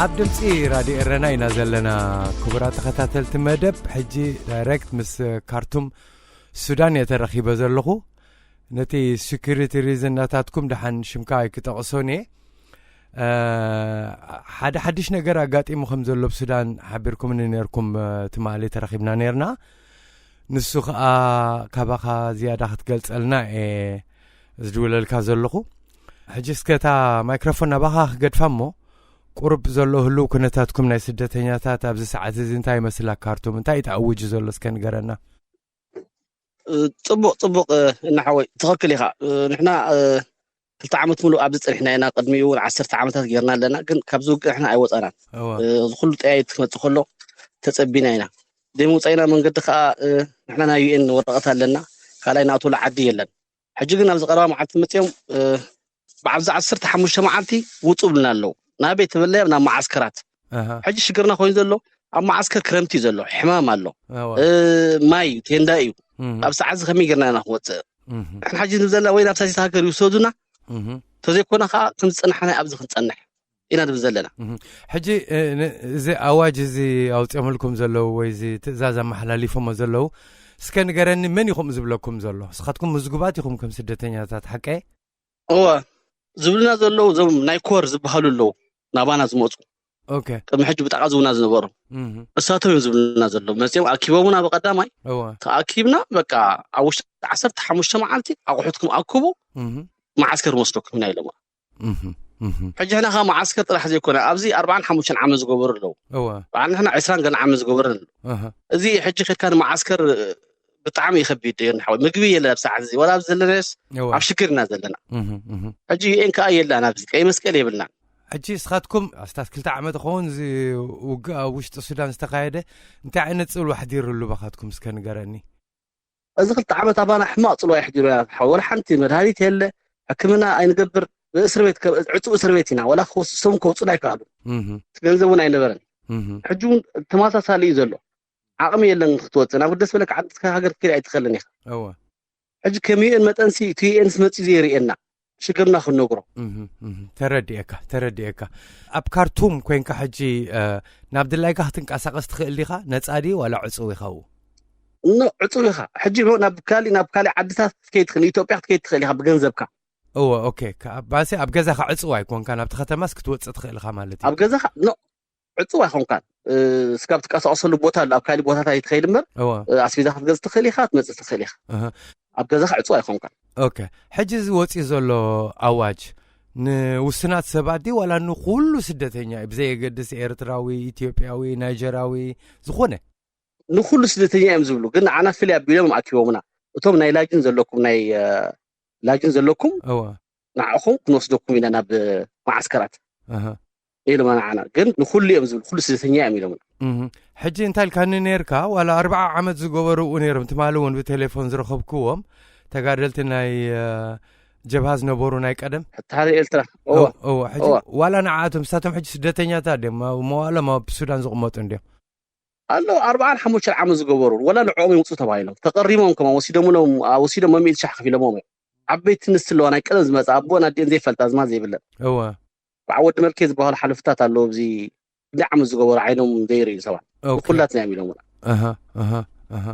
ኣብ ድምፂ ራድዮ ኤረና ኢና ዘለና። ክቡራት ተኸታተልቲ መደብ፣ ሕጂ ዳይሬክት ምስ ካርቱም ሱዳን እየ ተረኺበ ዘለኹ። ነቲ ሴኩሪቲ ሪዝን ናታትኩም ደሓን ሽምካ ኣይክጠቕሶን እየ። ሓደ ሓድሽ ነገር ኣጋጢሙ ከም ዘሎ ኣብ ሱዳን ሓቢርኩምኒ ነርኩም። ትማሊ ተረኺብና ነርና። ንሱ ኸኣ ካባኻ ዝያዳ ክትገልጸልና እየ ዝድውለልካ ዘለኹ። ሕጂ እስከ እታ ማይክሮፎን ናባኻ ክገድፋ እሞ፣ ቁሩብ ዘሎ ህልው ኩነታትኩም ናይ ስደተኛታት ኣብዚ ሰዓት እዚ እንታይ ይመስል? ኣብ ካርቱም እንታይ እዩ ተኣዊጁ ዘሎ? እስከ ንገረና። ጽቡቕ፣ ጽቡቕ። እናሓወይ፣ ትኽክል ኢኻ። ንሕና ክልተ ዓመት ሙሉእ ኣብዚ ጸኒሕና ኢና። ቅድሚኡ እውን ዓሰርተ ዓመታት ጌርና ኣለና፣ ግን ካብዚ ውግእ ንሕና ኣይወጻናን። እዚ ኩሉ ጠያይት ክመጽእ ከሎ ተጸቢና ኢና። ዘይምውጻኢና መንገዲ ከኣ፣ ንሕና ናይ ዩ ኤን ወረቐት ኣለና፣ ካልኣይ ንኣትወሉ ዓዲ የለን። ሕጂ ግን ኣብዚ ቀረባ መዓልቲ መጺኦም፣ ብዓብዚ ዓሰርተ ሓሙሽተ መዓልቲ ውጹ ብልና ኣለዉ። ናበይ ትብለዮም? ናብ መዓስከራት። ሕጂ ሽግርና ኮይኑ ዘሎ፣ ኣብ መዓስከር ክረምቲ እዩ ዘሎ፣ ሕማም ኣሎ፣ ማይ እዩ፣ ቴንዳ እዩ። ኣብ ሰዓት እዚ ከመይ ጌርና ኢና ክወፅእ? ንሕና ሕጂ ንብል ዘለና ወይ ናብ ሳልሲት ሃገር ይውሰዱና፣ ተዘይኮነ ከዓ ከም ዝፀናሕና ኣብዚ ክንፀንሕ ኢና ንብል ዘለና። ሕጂ እዚ ኣዋጅ እዚ ኣውፅኦምልኩም ዘለዉ ወይ እዚ ትእዛዝ ኣመሓላሊፎሞ ዘለዉ፣ እስከ ንገረኒ፣ መን ኢኹም ዝብለኩም ዘሎ? ንስኻትኩም ምዝጉባት ኢኹም ከም ስደተኛታት፣ ሓቀ? እወ፣ ዝብሉና ዘለዉ እዞም ናይ ኮር ዝበሃሉ ኣለዉ፣ ናባና ዝመፁ። ኦኬ። ቅድሚ ሕጂ ብጣዕሚ ዝብሉና ዝነበሩ። እሳቶም እዮም ዝብሉና ዘለዉ። መፅኦም ኣኪቦምና ብቐዳማይ። እወ። ተኣኪብና፣ በቃ፣ ኣብ ውሽጢ ዓሰርተ ሓሙሽተ መዓልቲ ኣቑሑትኩም ኣክቡ፣ መዓስከር ንወስደኩም ኢና ኢሎም። ሕጂ ሕና ካብ መዓስከር ጥራሕ ዘይኮነ፣ ኣብዚ ኣርባዓን ሓሙሽተን ዓመት ዝገበሩ ኣለዉ። እወ። በዓል ንሕና ዕስራን ገለ ዓመት ዝገበሩ ኣለዉ። እዚ ሕጂ ከድካ ንመዓስከር ብጣዕሚ ይኸቢድ እዩ፣ ሓወይ። ምግቢ የለን ኣብ ሰዓት እዚ። ዋላ ኣብዚ ዘለናዮስ እወ። ኣብ ሽግር ኢና ዘለና። እህ፣ እህ። ሕጂ ዩ ኤን ከኣ የላን ኣብዚ፣ ቀይ መስቀል የብልናን። ሕጂ እስኻትኩም ኣስታት ክልተ ዓመት ይኸውን እዚ ውግእ ኣብ ውሽጢ ሱዳን ዝተኻየደ፣ እንታይ ዓይነት ጽልዋ ኣሕዲሩሉ ባኻትኩም እስከ ንገረኒ? እዚ ክልተ ዓመት ኣባና ሕማቕ ጽልዋ የሕዲሩ ኢና። ወላ ሓንቲ መድሃኒት የለ፣ ሕክምና ኣይንገብር፣ ብእስር ቤት ከ-፣ ዕጹው እስር ቤት ኢና። ወላ ክወስ-፣ እሶም ከውጹና ኣይከኣሉን። እህ። እቲ ገንዘብ እውን ኣይነበረን። እህ። ሕጂ እውን ተመሳሳሊ እዩ ዘሎ። ዓቕሚ የለን ክትወጽእ። ናብ ግደስ በለካ ዓዲ ሃገር ክትከይድ ኣይትኽእልን ኢኻ። እወ። ሕጂ ከም ዩ ኤን መጠንሲ እቲ ዩ ኤን መጺኡ ዘይርእየና ሽግርና ክንነግሮ። እህ፣ እህ። ተረዲኤካ፣ ተረዲኤካ። ኣብ ካርቱም ኮይንካ ሕጂ፣ እ፣ ናብ ድላይካ ክትንቀሳቐስ ትኽእል ዲኻ? ነጻ ድዩ ዋላ ዕጹው ኢኻ ኣብኡ? ኖ፣ ዕጹው ኢኻ። ሕጂ ናብ ካሊእ፣ ናብ ካሊእ ዓድታት ክትከይድ ትኽእል፣ ንኢትዮጵያ ክትከይድ ትኽእል ኢኻ ብገንዘብካ። እወ፣ ኦኬ። ከ-፣ ባሲ ኣብ ገዛኻ ዕጹው ኣይኮንካን፣ ኣብቲ ከተማስ ክትወጽእ ትኽእል ኢኻ ማለት እዩ። ኣብ ገዛኻ፣ ኖ፣ ዕጹው ኣይኮንካን። እ፣ እስካብ ትንቀሳቐሰሉ ቦታ ኣሎ፣ ኣብ ካሊእ ቦታታት ኣይትኸይድ እምበር፣ እወ። እ፣ ኣስቤዛ ክትገዝእ ትኽእል ኢኻ፣ ክትመጽእ ትኽእል ኢኻ። እህ። ኣብ ገዛኻ ዕጹው ኣይኮንካን። ኦኬ። ሕጂ እዚ ወጺኡ ዘሎ ኣዋጅ ንውስናት ሰባት ድዩ ዋላ ንኹሉ ስደተኛ እዩ? ብዘየገድስ ኤርትራዊ፣ ኢትዮጵያዊ፣ ናይጀራዊ፣ ዝኾነ? ንኹሉ ስደተኛ እዮም ዝብሉ፣ ግን ንዓና ፍልይ ኣቢሎም ኣኪቦምና። እቶም ናይ ላጅን ዘለኩም፣ ናይ፣ እ፣ ላጅን ዘለኩም፣ እወ። ንዓኹም ክንወስደኩም ኢና ናብ፣ እ፣ መዓስከራት። ኣሃ። ኢሎምና ንዓና። ግን ንኹሉ እዮም ዝብሉ፣ ኩሉ ስደተኛ እዮም ኢሎምና። እህ። ሕጂ እንታይ ኢልካኒ ነይርካ? ዋላ ኣርብዓ ዓመት ዝገበሩ ኣብኡ ነይሮም። ትማሊ እውን ብቴሌፎን ዝረኸብክዎም ተጋደልቲ ናይ፣ እ፣ ጀብሃ ዝነበሩ ናይ ቀደም። ሕቲ ሓደ ኤርትራ። እወ። እወ፣ እወ። ሕጂ እወ። ዋላ ንዓኣቶም፣ ንሳቶም ሕጂ ስደተኛታት ድዮም? ኣብ መዋእሎም ኣብ ሱዳን ዝቕመጡ እንድዮም? ኣለዉ፣ ኣርብዓን ሓሙሽተን ዓመት ዝገበሩ፣ ወላ ንዕኦም ይውጹ ተባሂሎም፣ ተቐሪሞም ከማን ወሲዶምሎም፣ ኣ፣ ወሲዶም ሚእቲ ሻሕ ከፊሎሞም እዮም። ዓበይቲ ኣንስቲ ኣለዋ፣ ናይ ቀደም ዝመጻ፣ ኣቦን ኣዴን ዘይፈልጣ፣ ኣዝማድ ዘይብለን። እወ። በዓል ወዲ መልኬ ዝበሃሉ ሓለፍታት ኣለዉ፣ ኣብዚ ክንደይ ዓመት ዝገበሩ፣ ዓይኖም ዘይርእዩ ሰባት። ኦኬ። ውኩላትና እዮም ኢሎምና። ኣሃ፣ ኣሃ፣ ኣሃ።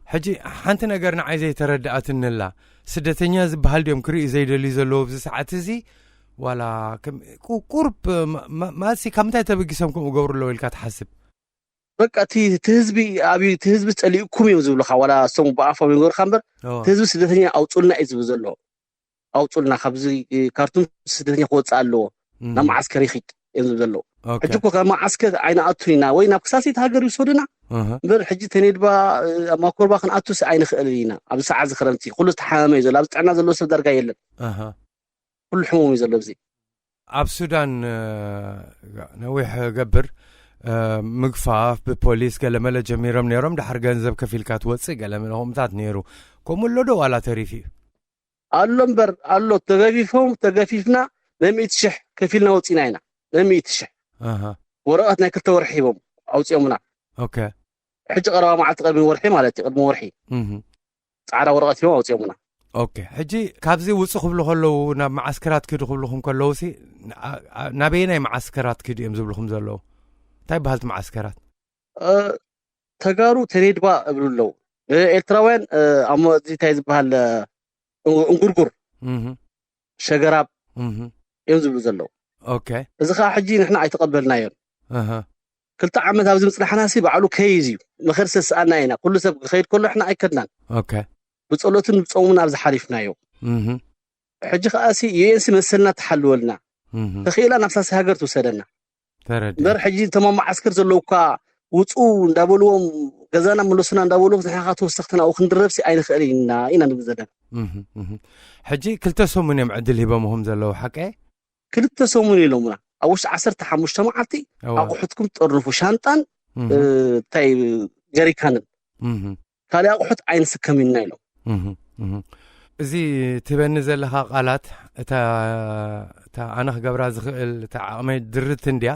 ሕጂ ሓንቲ ነገር ንዓይ ዘይተረድኣትኒ ኣላ። ስደተኛ ዝበሃል ድዮም ክርእዩ ዘይደልዩ ዘለዉ ኣብዚ ሰዓት እዚ? ዋላ ከም፣ ቁ-፣ ቁሩብ፣ ማ-፣ ማ-፣ ማለትሲ ካብ ምንታይ ተበጊሶም ከምኡ ገብሩ ኣለዉ ኢልካ ትሓስብ? በቃ እቲ፣ እቲ ህዝቢ ኣብዩ፣ እቲ ህዝቢ ጸሊኡኩም እዮም ዝብሉኻ፣ ዋላ እሶም ብኣፎም ይንገሩኻ እምበር፣ እወ። እቲ ህዝቢ ስደተኛ ኣውጹልና እዩ ዝብል ዘሎ። ኣውጹልና፣ ካብዚ ካርቱም ስደተኛ ክወጽእ ኣለዎ፣ እም። ናብ መዓስከር ይኺድ እዮም ዝብሉ ዘለዉ። ሕጂ እኮ ካብ መዓስከር ኣይንኣቱን ኢና፣ ወይ ናብ ክሳሲት ሃገር ይውሰዱና። እምበር ሕጂ ተኔድባ ኣብ ማኮርባ ክንኣቱስ ኣይንኽእልን ኢና። ኣብዚ ሰዓት እዚ ክረምቲ ኩሉ ዝተሓመመ እዩ ዘሎ። ኣብዚ ጥዕና ዘለዎ ሰብ ዳርጋ የለን። ኩሉ ሕሙም እዩ ዘሎ ኣብዚ። ኣብ ሱዳን ነዊሕ ገብር ምግፋፍ ብፖሊስ ገለመለ ጀሚሮም ነይሮም። ድሓር ገንዘብ ከፊልካ ትወፅእ ገለመለ ከምታት ነይሩ። ከምኡ ኣሎ ዶ ዋላ ተሪፍ እዩ? ኣሎ እምበር ኣሎ። ተገፊፎም ተገፊፍና መምኢት ሽሕ ከፊልና ወፂና ኢና። መምኢት ሽሕ ወረቐት ናይ ክልተ ወርሒ ሂቦም ኣውፂኦምና። ሕጂ ቀረባ መዓልቲ ቅድሚ ወርሒ ማለት እዩ፣ ቅድሚ ወርሒ ፃዕዳ ወረቐት ሂቦም ኣውፂኦምና። ኦኬ፣ ሕጂ ካብዚ ውፁ ክብሉ ከለዉ ናብ መዓስከራት ክዱ ክብልኹም ከለዉ ሲ ናበየናይ መዓስከራት ክዱ እዮም ዝብልኹም ዘለዉ? እንታይ በሃልቲ መዓስከራት? ተጋሩ ተኔድባ እብሉ ኣለዉ። ኤርትራውያን ኣብ እንታይ ዝበሃል እንጉርጉር ሸገራብ እዮም ዝብሉ ዘለዉ። ኦኬ፣ እዚ ከዓ ሕጂ ንሕና ኣይተቐበልናዮን። ክልተ ዓመት ኣብዚ ምፅናሕና ሲ ባዕሉ ከይዝ እዩ። መኸድ ሰስኣና ኢና። ኩሉ ሰብ ክኸይድ ከሎ ሕና ኣይከድናን። ኦኬ፣ ብፀሎትን ብፆሙን ኣብዚ ሓሊፍናዮ። ሕጂ ከዓ ሲ ዩኤንሲ መሰልና ተሓልወልና፣ ተኽኢላ ናብ ሳሲ ሃገር ትውሰደና። ተረዲ እምበር ሕጂ እቶም ኣብ መዓስከር ዘለዉ እኳ ውፁ እንዳበልዎም፣ ገዛና ምለሱና እንዳበልዎም፣ ንሕና ከዓ ተወሰኽቲ ናብኡ ክንድረብ ሲ ኣይንኽእል ኢና ኢና ንብል ዘለና። ሕጂ ክልተ ሰሙን እዮም ዕድል ሂቦምኹም ዘለዉ ሓቀ? ክልተ ሰሙን ኢሎምና። ኣብ ውሽጢ ዓሰርተ ሓሙሽተ መዓልቲ ኣቑሑትኩም ትጠርንፉ፣ ሻንጣን እንታይ ጀሪካንን ካልእ ኣቑሑት ኣይንስከም ኢና ኢሎም። እዚ ትበኒ ዘለኻ ቃላት እታ ኣነ ክገብራ ዝኽእል እታ ዓቕመይ ድርት እንድያ፣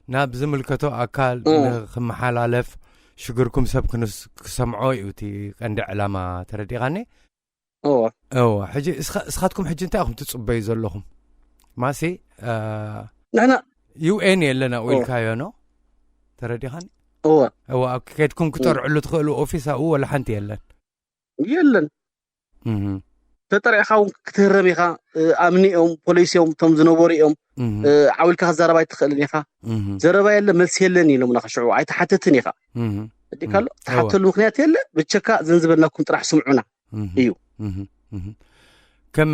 ናብ ዝምልከቶ ኣካል ንክመሓላለፍ ሽግርኩም ሰብ ክሰምዖ እዩ እቲ ቀንዲ ዕላማ። ተረዲኻኒ? እወ እወ። ሕጂ እስኻትኩም ሕጂ እንታይ ኢኹም ትፅበዩ ዘለኹም? ማሲ ንሕና ዩኤን የለን ኣብኡ ኢልካዮ ኖ? ተረዲኻኒ? እወ እወ። ኣብ ከድኩም ክጠርዕሉ ትኽእሉ ኦፊስ ኣብኡ ወላ ሓንቲ የለን። የለን። ተጠሪዕኻ እውን ክትህረም ኢኻ። ኣምኒ እዮም፣ ፖሊስ እዮም፣ እቶም ዝነበሩ እዮም። ዓው ኢልካ ክዛረብ ኣይትኽእልን ኢኻ። ዘረባ የለ፣ መልሲ የለን ኢሎምና። ክሽዑ ኣይትሓተትን ኢኻ። ዲካሎ ትሓተሉ ምክንያት የለ። ብቸካ ዘንዝበልናኩም ጥራሕ ስምዑና እዩ። ከም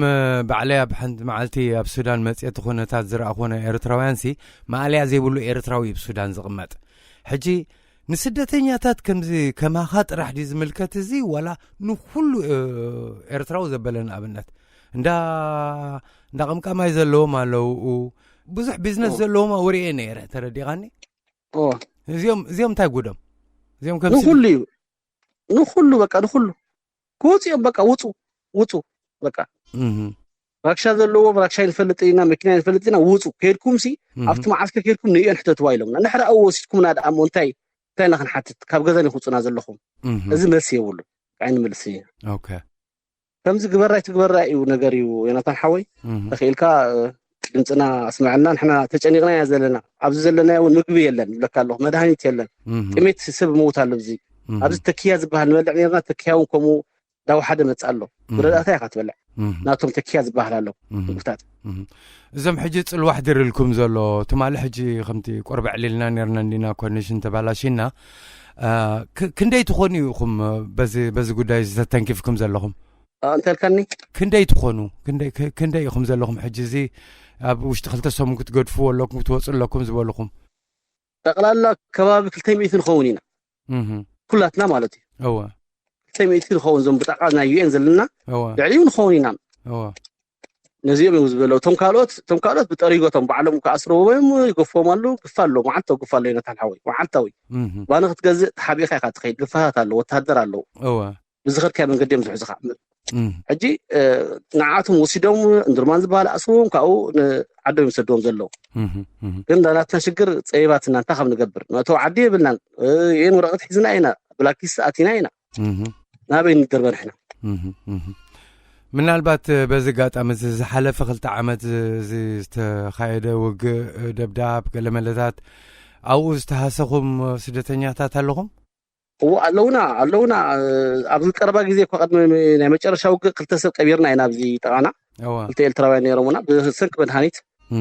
ባዕለይ ኣብ ሓንቲ መዓልቲ ኣብ ሱዳን መፅየቲ ኩነታት ዝረኣኹዎ ናይ ኤርትራውያን ሲ ማእለያ ዘይብሉ ኤርትራዊ እዩ ሱዳን ዝቕመጥ። ሕጂ ንስደተኛታት ከምዚ ከማኻ ጥራሕ ድዩ ዝምልከት እዚ ዋላ ንኩሉ ኤርትራዊ ዘበለ ንኣብነት እንዳ እንዳ ቀምቃማይ ዘለዎም ኣለዉ፣ ብዙሕ ቢዝነስ ዘለዎም ወሪኤ ነይረ። ተረዲኻኒ? እዚኦም እዚኦም እንታይ ጉዶም? እዚኦም ከም ንኩሉ እዩ ንኩሉ በቃ ንኩሉ ክወፁ እዮም። በቃ ውፁ ውፁ በቃ ራክሻ ዘለዎም ራክሻ ይንፈልጥ ኢና፣ መኪና ይንፈልጥ ኢና። ውፁ ከይድኩም ሲ ኣብቲ መዓስከር ከይድኩም ንእዮን ሕተትዋ ኢሎምና። ንሕራ እዎ ወሲድኩምና ደኣ እሞ እንታይ እንታይ ኢና ክንሓትት? ካብ ገዛ ንክውፁና ዘለኹም እዚ መልሲ የብሉ። ዓይኒ መልሲ ኦኬ ከምዚ ግበራይ ትግበራይ እዩ ነገር እዩ። ዮናታን ሓወይ ተኽኢልካ ድምፅና ኣስምዐና። ንሕና ተጨኒቕና ኢና ዘለና። ኣብዚ ዘለና እውን ምግቢ የለን ይብለካ ኣለኹ፣ መድሃኒት የለን። ጥሜት ሰብ ሞት ኣሎ። እዚ ኣብዚ ተኪያ ዝበሃል ንበልዕ ነርና። ተኪያ እውን ከምኡ ዳው ሓደ መፅእ ኣሎ። ብረዳእታ ኢኻ ትበልዕ። ናቶም ተኪያ ዝበሃል ኣሎ ምግብታት። እዞም ሕጂ ፅልዋሕ ድርልኩም ዘሎ ትማሊ ሕጂ ከምቲ ቆርበ ዕሊልና ነርና እንዲና ኮንዲሽን ተባላሽና። ክንደይ ትኾኑ ኢኹም በዚ ጉዳይ ዝተተንኪፍኩም ዘለኹም? እንተልካኒ ክንደይ ትኾኑ? ክንደይ ኢኹም ዘለኹም ሕጂ እዚ ኣብ ውሽጢ ክልተ ሰሙን ክትገድፍዎ ኣለኩም ክትወፁ ኣለኩም ዝበልኹም? ጠቕላላ ከባቢ ክልተ ሚእቲ ንኸውን ኢና። ኩላትና ማለት እዩ። እወ ክልተ ሚእቲ ንኸውን እዞም ብጣቃ ናይ ዩኤን ዘለና እወ ልዕሊኡ ንኸውን ኢና። እወ ነዚኦም እዮም ዝበለው። እቶም ካልኦት እቶም ካልኦት ብጠሪጎቶም ባዕሎም ክኣስርዎም ይገፍዎም ኣለዉ። ግፋ ኣሎ፣ መዓልታዊ ግፋ ኣሎ። ዮናታን ሓወይ መዓልታዊ ባኒ ክትገዝእ ተሓቢእካ ኢኻ ትኸይድ። ግፋታት ኣለዉ፣ ወታሃደር ኣለዉ። እወ ብዝኸድካዮ መንገዲ እዮም ዝሕዙኻ። ሕጂ ንዓኣቶም ወሲዶም እንድርማን ዝበሃል ኣስርዎም ካብኡ ንዓዶም ይሰድዎም ዘለዉ። ግን ናትና ሽግር ፀቢባትና እንታይ ከም ንገብር መእተዊ ዓዲ የብልናን። ይን ወረቐት ሒዝና ኢና፣ ብላክሊስት ኣቲና ኢና። ናበይ ንደርበ ንሕና? ምናልባት በዚ ኣጋጣሚ እዚ ዝሓለፈ ክልተ ዓመት እዚ ዝተኻየደ ውግእ፣ ደብዳብ፣ ገለመለታት ኣብኡ ዝተሃሰኹም ስደተኛታት ኣለኹም? እዎ ኣለውና ኣለውና። ኣብዚ ቀረባ ግዜ እኳ ቅድሚ ናይ መጨረሻ ውግእ ክልተ ሰብ ቀቢርና ኢና ኣብዚ ጠቓና። እወ ክልተ ኤርትራውያን ነይሮምና ብሰንኪ መድሃኒት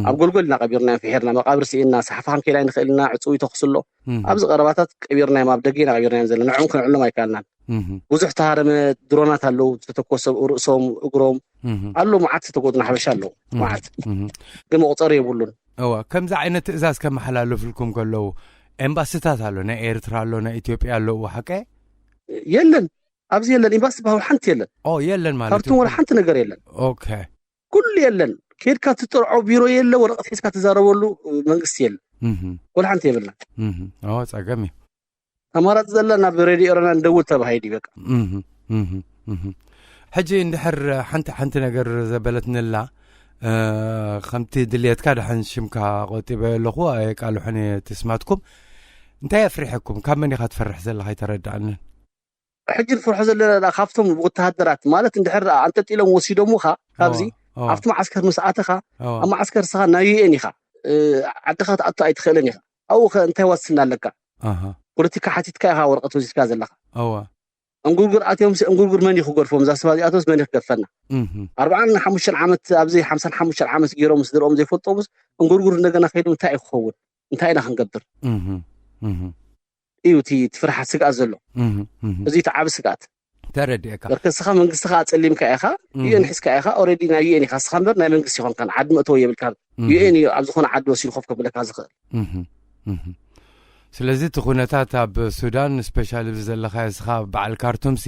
ኣብ ጎልጎል ኢና ቀቢርናዮም። ፍሒርና መቃብር ስኢንና፣ ሳሕፋ ክንከይድ ኣይንኽእል ኢና፣ ዕፅው ይተኹስ ኣሎ። ኣብዚ ቀረባታት ቀቢርናዮም፣ ኣብ ደገ ኢና ቀቢርናዮም ዘለና። ንዕኦም ክነዕሎም ኣይከኣልናን። ብዙሕ ተሃረመ፣ ድሮናት ኣለዉ ዝተተኮሰ፣ ርእሶም፣ እግሮም ኣሎ፣ መዓት ዝተጎድና ሓበሻ ኣለዉ። መዓት ግን መቁፀሪ የብሉን። እዋ፣ ከምዚ ዓይነት ትእዛዝ ከመሓላልፍልኩም ከለዉ፣ ኤምባሲታት ኣሎ፣ ናይ ኤርትራ ኣሎ፣ ናይ ኢትዮጵያ ኣለዉ፣ ሓቀ? የለን፣ ኣብዚ የለን፣ ኤምባሲ ዝበሃል ሓንቲ የለን። ኦ፣ የለን ማለት ካርቱም እዩ። ወላ ሓንቲ ነገር የለን። ኦኬ። ኩሉ የለን። ከድካ ትጥርዖ ቢሮ የለ፣ ወረቐት ሒዝካ ትዛረበሉ መንግስቲ የለ፣ እህ፣ ወላ ሓንቲ የብልና። እህ። ኦ፣ ጸገም እዩ። ኣማራፂ ዘላ ናብ ሬድዮ ኤረና እንደውል ተባሂሉ እዩ በቃ። እህ፣ እህ፣ እህ። ሕጂ እንድሕር ሓንቲ ሓንቲ ነገር ዘበለትንላ፣ እ፣ ከምቲ ድልየትካ ደሓን ሽምካ ቆጢበ ኣለኹ፣ ኣየቃልሖን እየ ትስማትኩም። እንታይ ኣፍሪሐኩም? ካብ መን ኢኻ ትፈርሕ ዘለኻ ኣይተረድኣንን። ሕጂ ንፈርሖ ዘለና ካብቶም ወተሃደራት ማለት እንድሕር ኣንጠጢሎም ወሲዶምኻ ካብዚ እዋ፣ እዋ፣ ኣብቲ መዓስከር ምስ ኣተኻ እዋ። ኣብ መዓስከር ስኻ ናብ ዩኤን ኢኻ፣ እ፣ ዓድኻ ትኣቱ ኣይትኽእልን ኢኻ። ኣብኡ ኸ እንታይ ዋስትና ኣለካ? ኣሃ። ፖለቲካ ሓቲትካ ኢኻ ወረቐት ወሲድካ ዘለኻ። እዋ። እንጉርጉር ኣትዮም ሲ እንጉርጉር መን እዩ ክገድፎም? እዛ ስባ እዚኣቶስ መን እዩ ክገድፈና? እህ፣ ኣርባዓን ሓሙሽተን ዓመት ኣብዚ ሓምሳን ሓሙሽተን ዓመት ገይሮም ምስ ደርኦም ዘይፈልጦምስ እንጉርጉር እንደገና ከይዶም እንታይ እዩ ክኸውን? እንታይ ኢና ክንገብር? እህ፣ እህ፣ እዩ እቲ እቲ ፍርሓት ስግኣት ዘሎ። እህ፣ እህ። እዚ እቲ ዓቢ ስግኣት። ተረዲኤካ። በርከ ስኻ መንግስትኻ ኣጸሊምካ ኢኻ፣ እህ። ዩኤን ሒዝካ ኢኻ፣ ኦልሬዲ ናይ ዩኤን ኢኻ። ስኻ እምበር ናይ መንግስቲ ይኾንካን ዓዲ መእተዊ የብልካን። እህ። ዩኤን እዩ ኣብዚ ዝኾነ ዓዲ ወሲዱ ከፍ ከብለካ ዝኽእል። እህ፣ እህ። ስለዚ እቲ ኩነታት ኣብ ሱዳን፣ ስፔሻሊ ኣብዚ ዘለኻዮ ስኻ በዓል ካርቱምሲ፣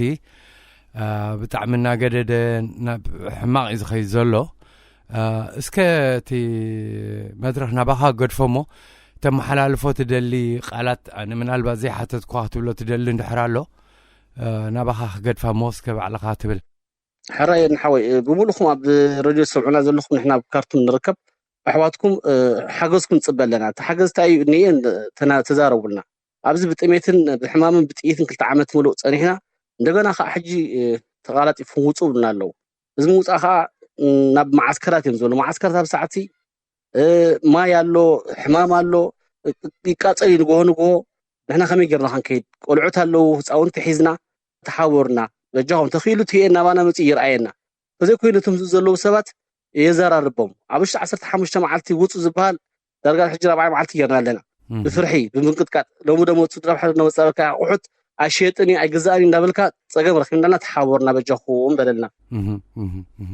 አ፣ ብጣዕሚ እናገደደ ናብ ሕማቕ እዩ ዝኸይድ ዘሎ። አ፣ እስከ እቲ መድረኽ ናባኻ ገድፎ እሞ፣ ተመሓላልፎ ትደሊ ቃላት፣ ኣነ ምናልባት ዘይሓተትኳ ክትብሎ ትደሊ እንድሕር ኣሎ፣ አ፣ ናባኻ ክገድፋ እሞ እስከ ባዕልኻ ትብል። ሕራይ ንሓወይ፣ እ፣ ብምሉእኹም ኣብ ሬድዮ ዝሰምዑና ዘለኹም ንሕና ኣብ ካርቱም ንርከብ ኣሕዋትኩም፣ እ፣ ሓገዝኩም ንጽበ ኣለና። እቲ ሓገዝ እንታይ እዩ? ንየን ተና-፣ ተዛረቡልና። ኣብዚ ብጥሜትን ብሕማምን ብጥይትን ክልተ ዓመት ምሉእ ጸኒሕና፣ እንደገና ከዓ ሕጂ፣ እ፣ ተቓላጢፍኩም ውጹ ብልና ኣለዉ። እዚ ምውጻእ ከዓ፣ እ፣ ናብ መዓስከራት እዮም ዝበሉ። መዓስከራት ኣብ ሰዓትሲ፣ እ፣ ማይ ኣሎ፣ ሕማም ኣሎ፣ እ፣ ይቃጸል እዩ ንግሆ ንግሆ። ንሕና ከመይ ጌርና ክንከይድ? ቆልዑት ኣለዉ፣ ህፃውንቲ ሒዝና፣ ተሓበሩና። በጃኹም፣ ተኽኢሉ እቲ ዩኤን ናባና መጺኡ ይርኣየና። እንተዘይኮይኑ እቶም ዝብኡ ዘለዉ ሰባት የዘራርቦም። ኣብ ውሽጢ ዓሰርተ ሓሙሽተ መዓልቲ ውጹ ዝበሃል ዳርጋ ሕጂ ራብዓይ መዓልቲ ጌርና ኣለና። እህ። ብፍርሒ፣ ብምንቅጥቃጥ፣ ሎሚ ደሞ ውጹ ድራብ ሓደ እናመጻበካ ኣቑሑት ኣይሸጥን እዩ፣ ኣይግዛእን እዩ እንዳበልካ ጸገም ረኺብና ኣለና፣ ተሓበሩና በጃኹም በለልና። እህ፣ እህ፣ እህ።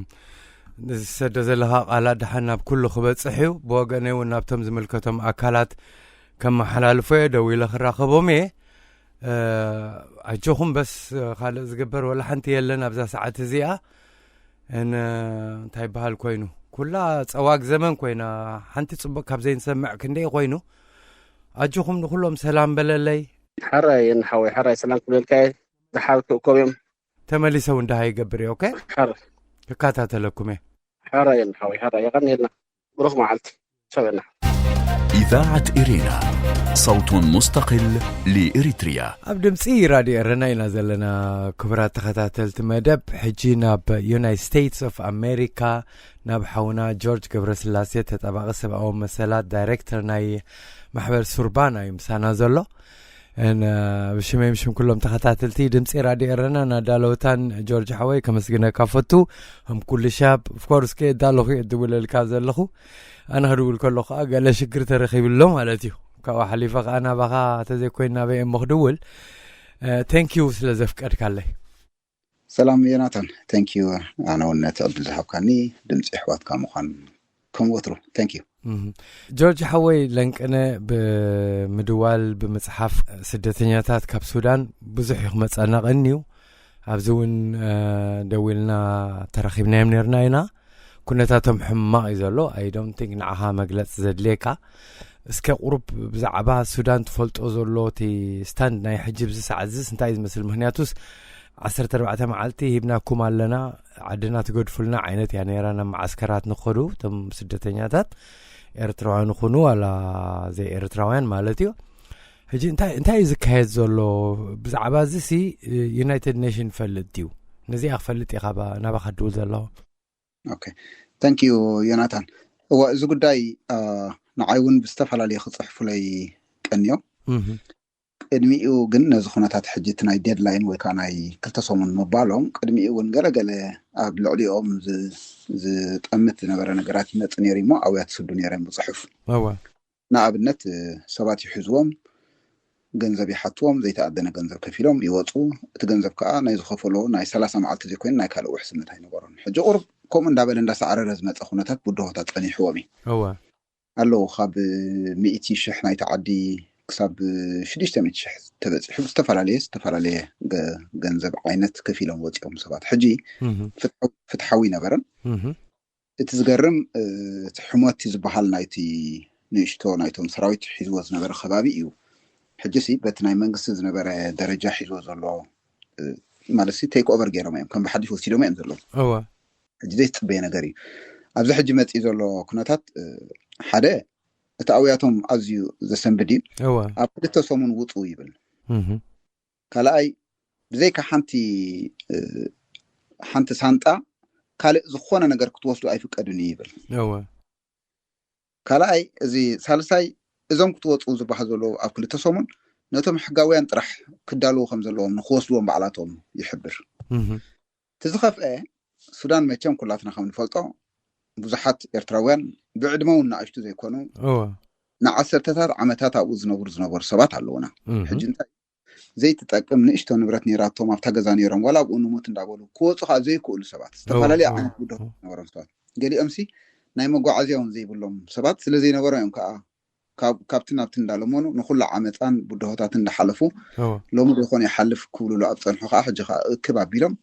እዚ ዝሰዶ ዘለኻ ቃላት ደሓን ናብ ኩሉ ክበጽሕ እዩ። ብወገነይ እውን ናብቶም ዝምልከቶም ኣካላት ከመሓላልፎ እየ፣ ደዊለ ክራኸቦም እየ። እ፣ ኣጆኹም በስ፣ ካልእ ዝግበር ወላ ሓንቲ የለን ኣብዛ ሰዓት እዚኣ። እን-፣ እንታይ ይበሃል ኮይኑ፣ ኩላ ጸዋግ ዘመን ኮይና፣ ሓንቲ ጽቡቕ ካብ ዘይንሰምዕ ክንደይ ኮይኑ። ኣጆኹም ንኹሎም ሰላም በለለይ። ሕራይ የን ሓወይ፣ ሕራይ ሰላም ክብለልካ እየ። ደሓር ክእኮብ እዮም። ተመሊሰ እውን ደሃ ይገብር እየ፣ ኦኬ? ሕራይ። ክከታተለኩም እየ። ሕራይ የን ሓወይ፣ ሕራይ የቐንየልና። ብሩኽ መዓልቲ። ቻው የና። إذاعة إرينا، صوت مستقل لإريتريا. ኣብ ድምፂ ራድዮ ኤረና ኢና ዘለና። ክቡራት ተኸታተልቲ መደብ፣ ሕጂ ናብ ዩናይትድ ስቴትስ ኦፍ ኣሜሪካ፣ ናብ ሓውና ጆርጅ ገብረስላሴ፣ ተጣባቒ ሰብኣዊ መሰላት፣ ዳይሬክተር ናይ ማሕበር ሱርባና እዩ ምሳና ዘሎ። እን፣ ብሽመይ ብሽም ኩሎም ተኸታተልቲ ድምፂ ራድዮ ኤረና ናዳለውታን ጆርጅ ሓወይ ከመስግነካ ፈቱ። ከም ኩሉ ሻብ፣ ኦፍኮርስ፣ ከየዳለኹ እየ ድውለልካ ዘለኹ። ኣነ ክድውል ከሎ ከዓ ገለ ሽግር ተረኺብሎ ማለት እዩ። ካብኡ ሓሊፈ ከዓ ናባኻ ተዘይኮይኑ ናበይ እሞ ክድውል። እ፣ ቴንክ ዩ ስለ ዘፍቀድካለይ። ሰላም ዮናታን፣ ቴንክ ዩ። ኣነ እውን ነቲ ዕድል ዝሃብካኒ፣ ድምፂ ኣሕዋትካ ምዃን ከም ወትሩ። ቴንክ ዩ። እም። ጆርጅ ሓወይ ለንቅነ፣ ብምድዋል ብምፅሓፍ ስደተኛታት ካብ ሱዳን ብዙሕ እዩ ክመፀና ቀንዩ። ኣብዚ እውን፣ እ፣ ደዊልና ተራኺብናዮም ነርና ኢና። ኩነታቶም ሕማቕ እዩ ዘሎ። I don't think ንዓኻ መግለፂ ዘድልየካ። እስከ ቁሩብ ብዛዕባ ሱዳን ትፈልጦ ዘሎ እቲ ስታንድ ናይ ሕጂ ኣብዚ ሰዓት እዚስ እንታይ እዩ ዝመስል? ምኽንያቱስ ዓሰርተ ኣርባዕተ መዓልቲ ሂብናኩም ኣለና፣ ዓድና ትገድፉልና ዓይነት እያ ነይራ። ናብ መዓስከራት ንኸዱ እቶም ስደተኛታት፣ ኤርትራውያን ይኹኑ ዋላ ዘይ ኤርትራውያን ማለት እዩ። ሕጂ እንታይ፣ እንታይ እዩ ዝካየድ ዘሎ? ብዛዕባ እዚ ሲ ዩናይትድ ኔሽን ይፈልጥ ድዩ? ነዚኣ ክፈልጥ እየ ካባ-፣ ናባኻ ድውል ዘለኹ። ኦኬ፣ ታንክ ዩ ዮናታን። እዋ፣ እዚ ጉዳይ፣ አ፣ ንዓይ እውን ብዝተፈላለየ ክፅሕፉለይ ቀንዮም። እህ። ቅድሚኡ ግን ነዚ ኩነታት ሕጂ እቲ ናይ ዴድላይን ወይ ከዓ ናይ ክልተ ሰሙን ምባሎም፣ ቅድሚኡ እውን ገለገለ ኣብ ልዕሊኦም ዝ-፣ ዝጠምት ዝነበረ ነገራት ይመጽእ ነይሩ እሞ ኣብያ ትስዱ ነይሮም ብፅሑፍ። እዋ። ንኣብነት፣ እ፣ ሰባት ይሕዝዎም፣ ገንዘብ ይሓትዎም፣ ዘይተኣደነ ገንዘብ ከፊሎም ይወፁ። እቲ ገንዘብ ከዓ ናይ ዝኸፈሎ ናይ ሰላሳ መዓልቲ ዘይኮይኑ ናይ ካልእ ውሕስነት ኣይነበሮን። ሕጂ ቁሩብ ከምኡ እንዳበለ እንዳሰዓረረ ዝመፀ ኩነታት ብድሆታት ፀኒሕዎም እዩ። እዋ። ኣለዉ። ካብ ሚእቲ ሽሕ ናይቲ ዓዲ ክሳብ ሽዱሽተ ሚእቲ ሽሕ ተበፂሑ ብዝተፈላለየ ዝተፈላለየ ገ- ገንዘብ ዓይነት ከፊሎም ወፂኦም ሰባት። ሕጂ እህ፣ ፍትሓዊ ፍትሓዊ ነበረን። እህ፣ እቲ ዝገርም እ፣ እቲ ሕሞቲ ዝበሃል ናይቲ ንእሽቶ ናይቶም ሰራዊት ሒዝዎ ዝነበረ ከባቢ እዩ። ሕጂ ሲ በቲ ናይ መንግስቲ ዝነበረ ደረጃ ሒዝዎ ዘሎ እ፣ ማለት ሲ ቴክ ኦቨር ገይሮም እዮም፣ ከም ብሓድሽ ወሲዶም እዮም ዘለዉ። እወ፣ ሕጂ ዘይትፅበየ ነገር እዩ። ኣብዚ ሕጂ መፂእ ዘሎ ኩነታት እ፣ ሓደ እቲ ኣውያቶም ኣዝዩ ዘሰንብድ እዩ። እወ፣ ኣብ ክልተ ሰሙን ውፁ ይብል። እህ፣ ካልኣይ ብዘይካ ሓንቲ እ፣ ሓንቲ ሳንጣ ካልእ ዝኾነ ነገር ክትወስዱ ኣይፍቀድን እዩ ይብል። እወ፣ ካልኣይ እዚ ሳልሳይ እዞም ክትወፁ ዝበሃል ዘለዉ ኣብ ክልተ ሰሙን ነቶም ሕጋውያን ጥራሕ ክዳለዉ ከም ዘለዎም ንክወስድዎም ባዕላቶም ይሕብር። እህ፣ እቲ ዝኸፍአ ሱዳን መቸም ኩላትና ከም ንፈልጦ ብዙሓት ኤርትራውያን ብዕድመ እውን ንኣሽቱ ዘይኮኑ እወ፣ ንዓሰርተታት ዓመታት ኣብኡ ዝነብሩ ዝነበሩ ሰባት ኣለዉና። እህ፣ ሕጂ እንታይ ዘይትጠቅም ንእሽቶ ንብረት ነይራቶም ኣብታ ገዛ ነይሮም ዋላ ኣብኡ ንሙት እንዳበሉ ክወፁ ከዓ ዘይክእሉ ሰባት ዝተፈላለየ እወ፣ ዓይነት ብድሆ ዝነበሮም ሰባት ገሊኦም ሲ ናይ መጓዓዝያ እውን ዘይብሎም ሰባት ስለ ዘይነበሮም እዮም ከዓ ካብ- ካብቲ ናብቲ እንዳለመኑ ንኩሉ ዓመፃን ብድሆታትን እንዳሓለፉ እወ፣ ሎሚ ዘይኮነ ይሓልፍ ክብሉሉ ኣብ ፀንሑ ከዓ ሕጂ ከዓ እክብ ኣቢሎም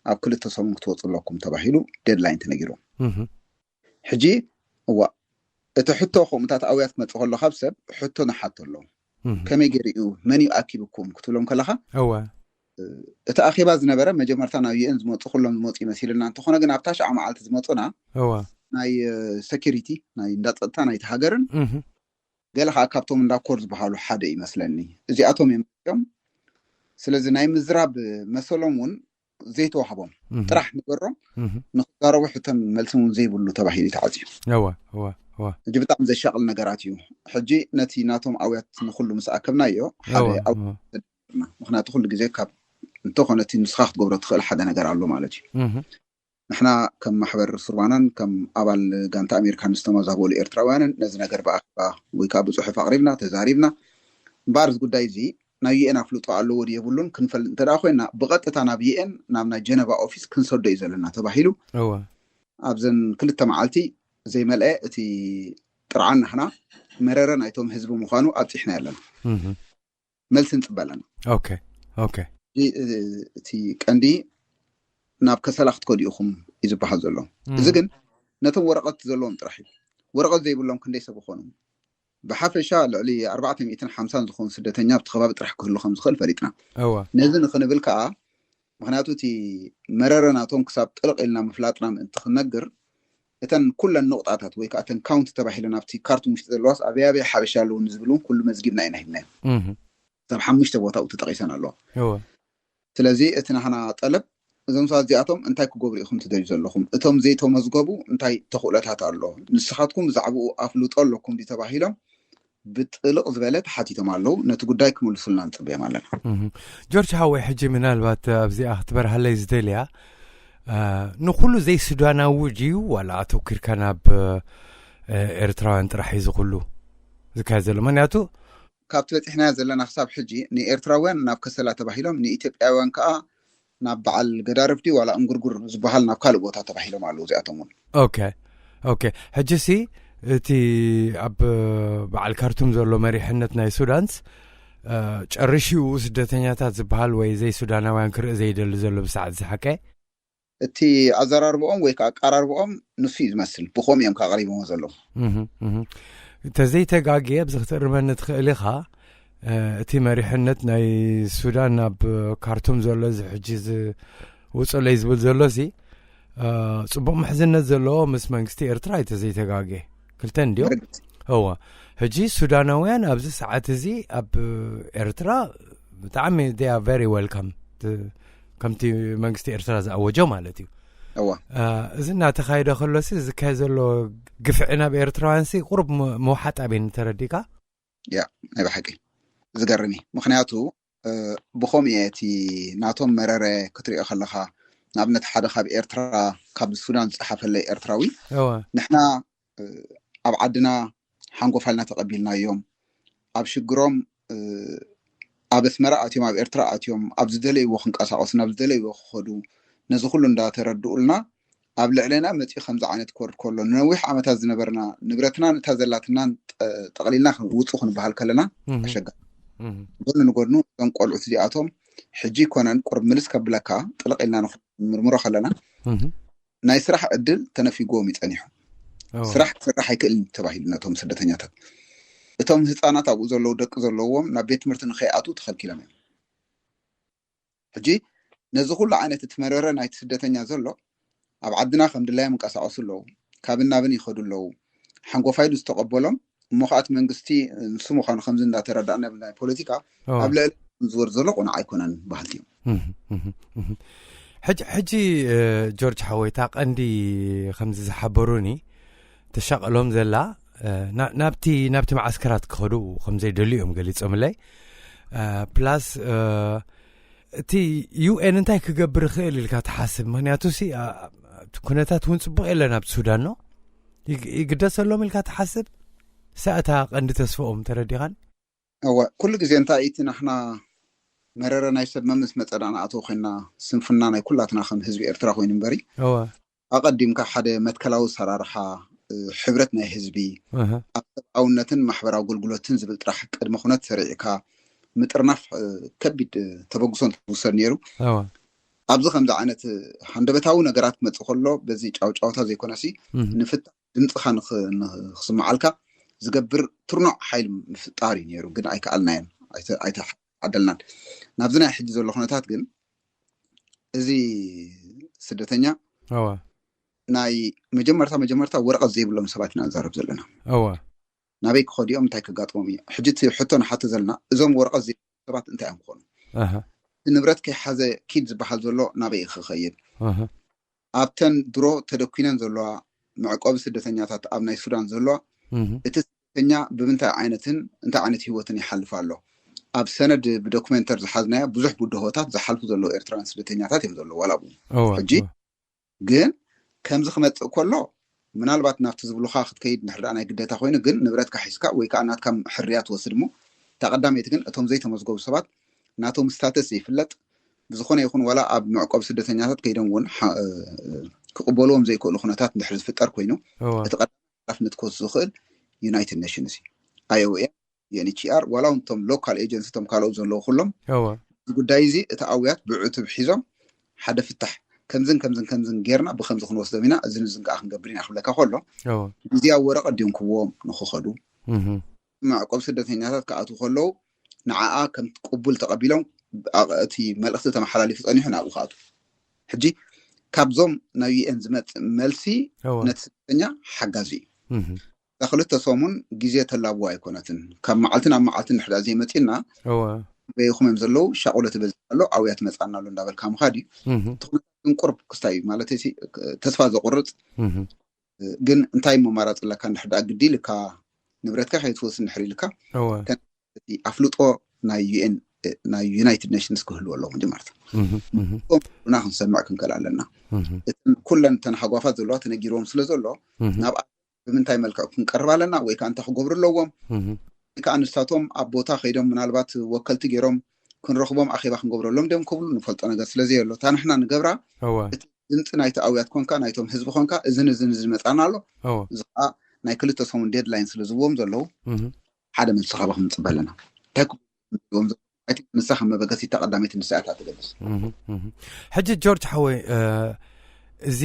ኣብ ክልተ ሰሙን ክትወፁ ኣለኩም ተባሂሉ ዴድላይን ተነጊሩ። እህ፣ ሕጂ እዋ እቲ ሕቶ ከምኡታት ኣውያት ክመፅእ ከሎ ካብ ሰብ ሕቶ ንሓቶ ኣለዉ። እህ፣ ከመይ ገይሩ እዩ መን እዩ ኣኪብኩም ክትብሎም ከለካ እወ፣ እቲ ኣኼባ ዝነበረ መጀመርታ ናብ ዩኤን ዝመፁ ኩሎም ዝመፁ ይመሲልና እንተኾነ ግን ኣብታ ሸዓ መዓልቲ ዝመፁና እወ፣ ናይ ሴኪሪቲ ናይ እንዳ ፀጥታ ናይቲ ሃገርን እህ፣ ገለ ከዓ ካብቶም እንዳ ኮር ዝበሃሉ ሓደ ይመስለኒ እዚኣቶም እዮም እዮም። ስለዚ ናይ ምዝራብ መሰሎም እውን ዘይተዋህቦም እህ፣ ጥራሕ ንገሮም እህ፣ ንክዛረቡ ሕቶን መልስን እውን ዘይብሉ ተባሂሉ ተዓፅዩ። እወ፣ እወ፣ እወ፣ እዚ ብጣዕሚ ዘሻቕል ነገራት እዩ። ሕጂ ነቲ ናቶም ኣውያት ንኩሉ ምስ ኣከብናዮ ሓደ እወ፣ ኣው- እወ፣ ምክንያቱ ኩሉ ግዜ ካብ እንተኾነ እቲ ንስኻ ክትገብሮ ትኽእል ሓደ ነገር ኣሎ ማለት እዩ። እህ፣ ንሕና ከም ማሕበር ሱርባናን ከም ኣባል ጋንታ ኣሜሪካ ንዝተመዛበሉ ኤርትራውያንን ነዚ ነገር ብኣኼባ ወይ ከዓ ብፅሑፍ ኣቕሪብና ተዛሪብና። እምበኣር እዚ ጉዳይ እዚ ናይ ዩኤን ኣፍልጦ ኣለዎ ድዩ የብሉን ክንፈልጥ እንተ ደኣ ኮይና ብቐጥታ ናብ ዩኤን ናብ ናይ ጀነቫ ኦፊስ ክንሰዶ እዩ ዘለና ተባሂሉ እወ፣ ኣብዘን ክልተ መዓልቲ ዘይመልአ እቲ ጥርዓን ናህና መረረ ናይቶም ህዝቢ ምዃኑ ኣብፂሕና ኣለና። እህ፣ መልሲ ንፅበ ኣለና። ኦኬ፣ ኦኬ፣ እቲ ቀንዲ ናብ ከሰላ ክትከዱ ኢኹም እዩ ዝበሃል ዘሎ። እህ፣ እዚ ግን ነቶም ወረቐት ዘለዎም ጥራሕ እዩ። ወረቐት ዘይብሎም ክንደይ ሰብ ይኾኑ? ብሓፈሻ ልዕሊ ኣርባዕተ ሚእትን ሓምሳን ዝኾኑ ስደተኛ ኣብቲ ከባቢ ጥራሕ ክህሉ ከም ዝኽእል ፈሊጥና። እወ፣ ነዚ ንክንብል ከዓ ምክንያቱ እቲ መረረ ናቶም ክሳብ ጥልቕ ኢልና ምፍላጥና ምእንቲ ክንነግር እተን ኩለን ንቑጣታት ወይ ከዓ እተን ካውንቲ ተባሂለን ኣብቲ ካርቱም ውሽጢ ዘለዋስ ኣበይ ኣበይ ሓበሻ ኣለዉ ንዝብል እውን ኩሉ መዝጊብና ኢና ሂብናዮ። እህ፣ ክሳብ ሓሙሽተ ቦታ ኡ ተጠቒሰን ኣለዋ። እወ፣ ስለዚ እቲ ናህና ጠለብ እዞም ሰባት እዚኣቶም እንታይ ክገብሩ ኢኹም ትደልዩ ዘለኹም? እቶም ዘይተመዝገቡ እንታይ ተኽእሎታት ኣሎ? ንስኻትኩም ብዛዕባኡ ኣፍልጦ ኣለኩም ድዩ ተባሂሎም ብጥልቕ ዝበለ ተሓቲቶም ኣለዉ። ነቲ ጉዳይ ክምልሱልና ንፅበዮም ኣለና። እህ። ጆርጅ ሃወይ፣ ሕጂ ምናልባት ኣብዚኣ ክትበርሃለይ ዝደልያ እ፣ ንኩሉ ዘይሱዳናዊ ድዩ ዋላ ኣተኩርካ ናብ እ፣ ኤርትራውያን ጥራሕ እዩ እዚ ኩሉ ዝካየድ ዘሎ? ምክንያቱ ካብቲ በፂሕናዮ ዘለና ክሳብ ሕጂ ንኤርትራውያን ናብ ከሰላ ተባሂሎም ንኢትዮጵያውያን ከዓ ናብ በዓል ገዳርፍ ድዩ ዋላ እንጉርጉር ዝበሃል ናብ ካልእ ቦታ ተባሂሎም ኣለዉ። እዚኣቶም እውን ኦኬ፣ ኦኬ። ሕጂ ሲ እቲ ኣብ በዓል ካርቱም ዘሎ መሪሕነት ናይ ሱዳንስ እ፣ ጨርሽኡ ስደተኛታት ዝበሃል ወይ ዘይሱዳናውያን ክርኢ ዘይደሊ ዘሎ ብሰዓት ዝሓቀ እቲ ኣዘራርብኦም ወይ ከዓ ኣቀራርብኦም ንሱ እዩ ዝመስል። ብኸምኡ እዮም ከቕሪቦሞ ዘለዉ። እህ፣ እህ። እንተዘይተጋግየ ኣብዚ ክትእርመኒ ትኽእል ኢኻ። እ፣ እቲ መሪሕነት ናይ ሱዳን ናብ ካርቱም ዘሎ እዚ ሕጂ ዝውፅለይ ዝብል ዘሎ ሲ እ፣ ፅቡቕ ምሕዝነት ዘለዎ ምስ መንግስቲ ኤርትራ እዩ ተዘይተጋግየ። ክልተ እንዲዮም። ርግፅ እወ፣ ሕጂ ሱዳናውያን ኣብዚ ሰዓት እዚ ኣብ ኤርትራ ብጣዕሚ they are very welcome፣ ት- ከምቲ መንግስቲ ኤርትራ ዝኣወጆ ማለት እዩ። እዋ እ፣ እዚ እናተኻየደ ከሎሲ ዝካየድ ዘሎ ግፍዒ ናብ ኤርትራውያንሲ ቁሩብ ም- ምውሓጥ ኣበይ እንተረዲእካ ያ ናይ ብሓቂ ዝገርም እዩ። ምክንያቱ እ፣ ብኸምኡ እየ እቲ ናቶም መረረ ክትሪኦ ከለካ ንኣብነት ሓደ ካብ ኤርትራ ካብ ሱዳን ዝፀሓፈለይ ኤርትራዊ እወ ንሕና እ፣ ኣብ ዓድና ሓንጎፋልና ተቐቢልናዮም ኣብ ሽግሮም እ፣ ኣብ ኣስመራ ኣትዮም ኣብ ኤርትራ ኣትዮም ኣብ ዝደለይዎ ክንቀሳቀሱ ናብ ዝደለይዎ ክኸዱ ነዚ ኩሉ እንዳተረድኡልና ኣብ ልዕሌና መፂኡ ከምዚ ዓይነት ክወርድ ከሎ፣ ንነዊሕ ዓመታት ዝነበርና ንብረትናን እታ ዘላትናን ጠ- ጠቕሊልና ውፁ ክንበሃል ከለና፣ ኣሸጋሪ። ጎኒ ንጎድኑ እዞም ቆልዑት እዚኣቶም ሕጂ ይኮነን ቁርብ ምልስ ከብለካ ጥልቕ ኢልና ንምርምሮ ከለና፣ ናይ ስራሕ ዕድል ተነፊጎም ይፀኒሑ። ስራሕ ክሰርሕ ኣይክእልን ተባሂሉ ነቶም ስደተኛታት። እቶም ህፃናት ኣብኡ ዘለዉ ደቂ ዘለዎም ናብ ቤት ትምህርቲ ንከይኣትዉ ተኸልኪሎም እዮም። ሕጂ ነዚ ኩሉ ዓይነት እቲ መረረ ናይቲ ስደተኛ ዘሎ፣ ኣብ ዓድና ከም ድላዮም ይንቀሳቐሱ ኣለዉ፣ ካብን ናብን ይኸዱ ኣለዉ። ሓንጎፋይ ኢሉ ዝተቐበሎም እሞ ከኣቲ መንግስቲ ንሱ ምዃኑ ከምዚ እንዳተረዳእና ናይ ፖለቲካ ኣብ ልዕሊ ዝወርድ ዘሎ ቁኑዕ ኣይኮነን በሃልቲ እዮም። ሕጂ ሕጂ ጆርጅ ሓወይታ ቀንዲ ከምዚ ዝሓበሩኒ ተሻቐሎም ዘላ ናብቲ ናብቲ መዓስከራት ክኸዱ ከም ዘይደልዩ እዮም ገሊጾምለይ። ፕላስ እቲ ዩኤን እንታይ ክገብር ይኽእል ኢልካ ትሓስብ? ምክንያቱ ሲ ኩነታት እውን ፅቡቅ የለን ኣብ ሱዳን ነው ይግደሰሎም ኢልካ ትሓስብ? ሳእታ ቀንዲ ተስፍኦም ተረዲኻን? እወ፣ ኩሉ ግዜ እንታይ እቲ ናሕና መረረ ናይ ሰብ መምስ መጸና ንኣተው ኮይና፣ ስንፍና ናይ ኩላትና ከም ህዝቢ ኤርትራ ኮይኑ እምበሪ፣ እወ። ኣቐዲምካ ሓደ መትከላዊ ሰራርሓ፣ እ፣ ሕብረት ናይ ህዝቢ፣ እህ። ኣብ ሰብኣውነትን ማሕበራዊ ኣገልግሎትን ዝብል ጥራሕ ቅድመ ኩነት ሰሪዕካ ምጥርናፍ፣ እ፣ ከቢድ፣ እ፣ ተበግሶ እንትውሰድ ነይሩ። እወ። ኣብዚ ከምዚ ዓይነት፣ እ፣ ሃንደበታዊ ነገራት ክመጽእ ከሎ፣ በዚ ጫውጫውታ ዘይኮነሲ፣ እህ። ንፍታሕ ድምፅኻ ንኽ- ንኽስምዓልካ ዝገብር ትርኖዕ ሓይል ምፍጣር እዩ ነይሩ፣ ግን ኣይከኣልናዮን፣ ኣይተ- ኣይተዓደልናን። ናብዚ ናይ ሕጂ ዘሎ ኩነታት ግን እዚ ስደተኛ እወ ናይ መጀመርታ መጀመርታ ወረቐት ዘይብሎም ሰባት ኢና ንዛረብ ዘለና። እወ ናበይ ክኸዱ እዮም፣ እንታይ ከጋጥሞም እዩ? ሕጂ እቲ ሕቶ ንሓቶ ዘለና፣ እዞም ወረቐት ዘይብሎም ሰባት እንታይ እዮም ክኾኑ? ኣሃ እቲ ንብረት ከይሓዘ ኪድ ዝበሃል ዘሎ ናበይ እዩ ክኸይድ? ኣሃ ኣብተን ድሮ ተደኲነን ዘለዋ መዕቆቢ ስደተኛታት ኣብ ናይ ሱዳን ዘለዋ እህ እቲ ስደተኛ ብምንታይ ዓይነትን እንታይ ዓይነት ህይወትን ይሓልፍ ኣሎ? ኣብ ሰነድ ብዶክመንተር ዝሓዝናዮ ብዙሕ ብድሆታት ዝሓልፉ ዘለዉ ኤርትራውያን ስደተኛታት እዮም ዘለዉ ዋላ ኣብኡ እወ ሕጂ እወ ግን ከምዚ ክመፅእ ከሎ ምናልባት ናብቲ ዝብሉካ ክትከይድ እንድሕር ደኣ ናይ ግደታ ኮይኑ ግን ንብረትካ ሒዝካ ወይ ከዓ ናትካ ሕርያ ትወስድ እሞ እታ ቀዳመይቲ ግን እቶም ዘይተመዝገቡ ሰባት ናቶም ስታተስ ዘይፍለጥ ብዝኾነ ይኹን ዋላ ኣብ መዕቆብ ስደተኛታት ከይዶም እውን ሓ- ክቕበልዎም ዘይክእሉ ኩነታት እንድሕር ዝፍጠር ኮይኑ እወ እቲ ቀዳማይ ሓላፍነት ክወስድ ዝኽእል ዩናይትድ ኔሽንስ እዩ። ኣይኦኤም፣ ዩኤንኤችሲኣር ዋላ እውን እቶም ሎካል ኤጀንሲ እቶም ካልኦት ዘለዉ ኩሎም እወ እዚ ጉዳይ እዚ እቲ ኣውያት ብዕቱብ ሒዞም ሓደ ፍታሕ ከምዝን ከምዝን ከምዝን ጌርና ብከምዚ ክንወስዶም ኢና እዝን እዝን ከዓ ክንገብር ኢና ክብለካ ከሎ እወ ግዜያዊ ወረቐት ድዮም ክዎም ንክኸዱ እህ መዕቆብ ስደተኛታት ክኣትዉ ከለዉ ንዓኣ ከም ቅቡል ተቐቢሎም እቲ መልእኽቲ ተመሓላሊፉ ፀኒሑ ናብኡ ክኣትዉ ሕጂ ካብዞም ናብ ዩኤን ዝመፅእ መልሲ እወ ነቲ ስደተኛ ሓጋዚ እዩ እህ እዛ ክልተ ሰሙን ግዜ ተላብዋ ኣይኮነትን ካብ መዓልቲ ናብ መዓልቲ ንሕዳ ዘይመፂና እወ በይኹም እዮም ዘለዉ ሻቑሎ ትበዝሕ ኣሎ ኣውያ ትመፃና ኣሎ እንዳበልካ ምኻድ እዩ እህ እቲ ኩነታት ግን ቁርብ ክስታይ እዩ ማለት ተስፋ ዘቁርፅ እህ ግን እንታይ መማራፂ ኣለካ እንድሕር ደኣ ግዲ ኢልካ ንብረትካ ከይትወስድ እንድሕር ኢልካ እወ እቲ ኣፍልጦ ናይ ዩኤን ናይ ዩናይትድ ኔሽንስ ክህልዎ ኣለዎ መጀመርታ እህ እህ ና ክንሰምዕ ክንክእል ኣለና እህ እተን ኩለን እተን ሃጓፋት ዘለዋ ተነጊርዎም ስለ ዘሎ እህ ናብ ብምንታይ መልክዕ ክንቀርብ ኣለና ወይ ከዓ እንታይ ክገብሩ ኣለዎም እህ ወይ ከዓ ንሳቶም ኣብ ቦታ ከይዶም ምናልባት ወከልቲ ገይሮም ክንረኽቦም ኣኼባ ክንገብረሎም ድዮም ክብሉ ንፈልጦ ነገር ስለዘየሎ እታ ንሕና ንገብራ እወ እቲ ድምፂ ናይቲ ኣውያት ኮንካ ናይቶም ህዝቢ ኮንካ እዝን እዝን ዝመፃና ኣሎ እወ እዚ ከዓ ናይ ክልተ ሰሙን ዴድላይን ስለ ዝብዎም ዘለዉ እህ ሓደ መልሲ ካባኹም ንፅበ ኣለና እንታይ ክብሉ እዮም ዘለዉ? I think ንሳ ከም መበገሲት ተቐዳመይቲ ንሳ እያ ትገብር እህ እህ ሕጂ ጆርጅ ሓወይ እ፣ እዚ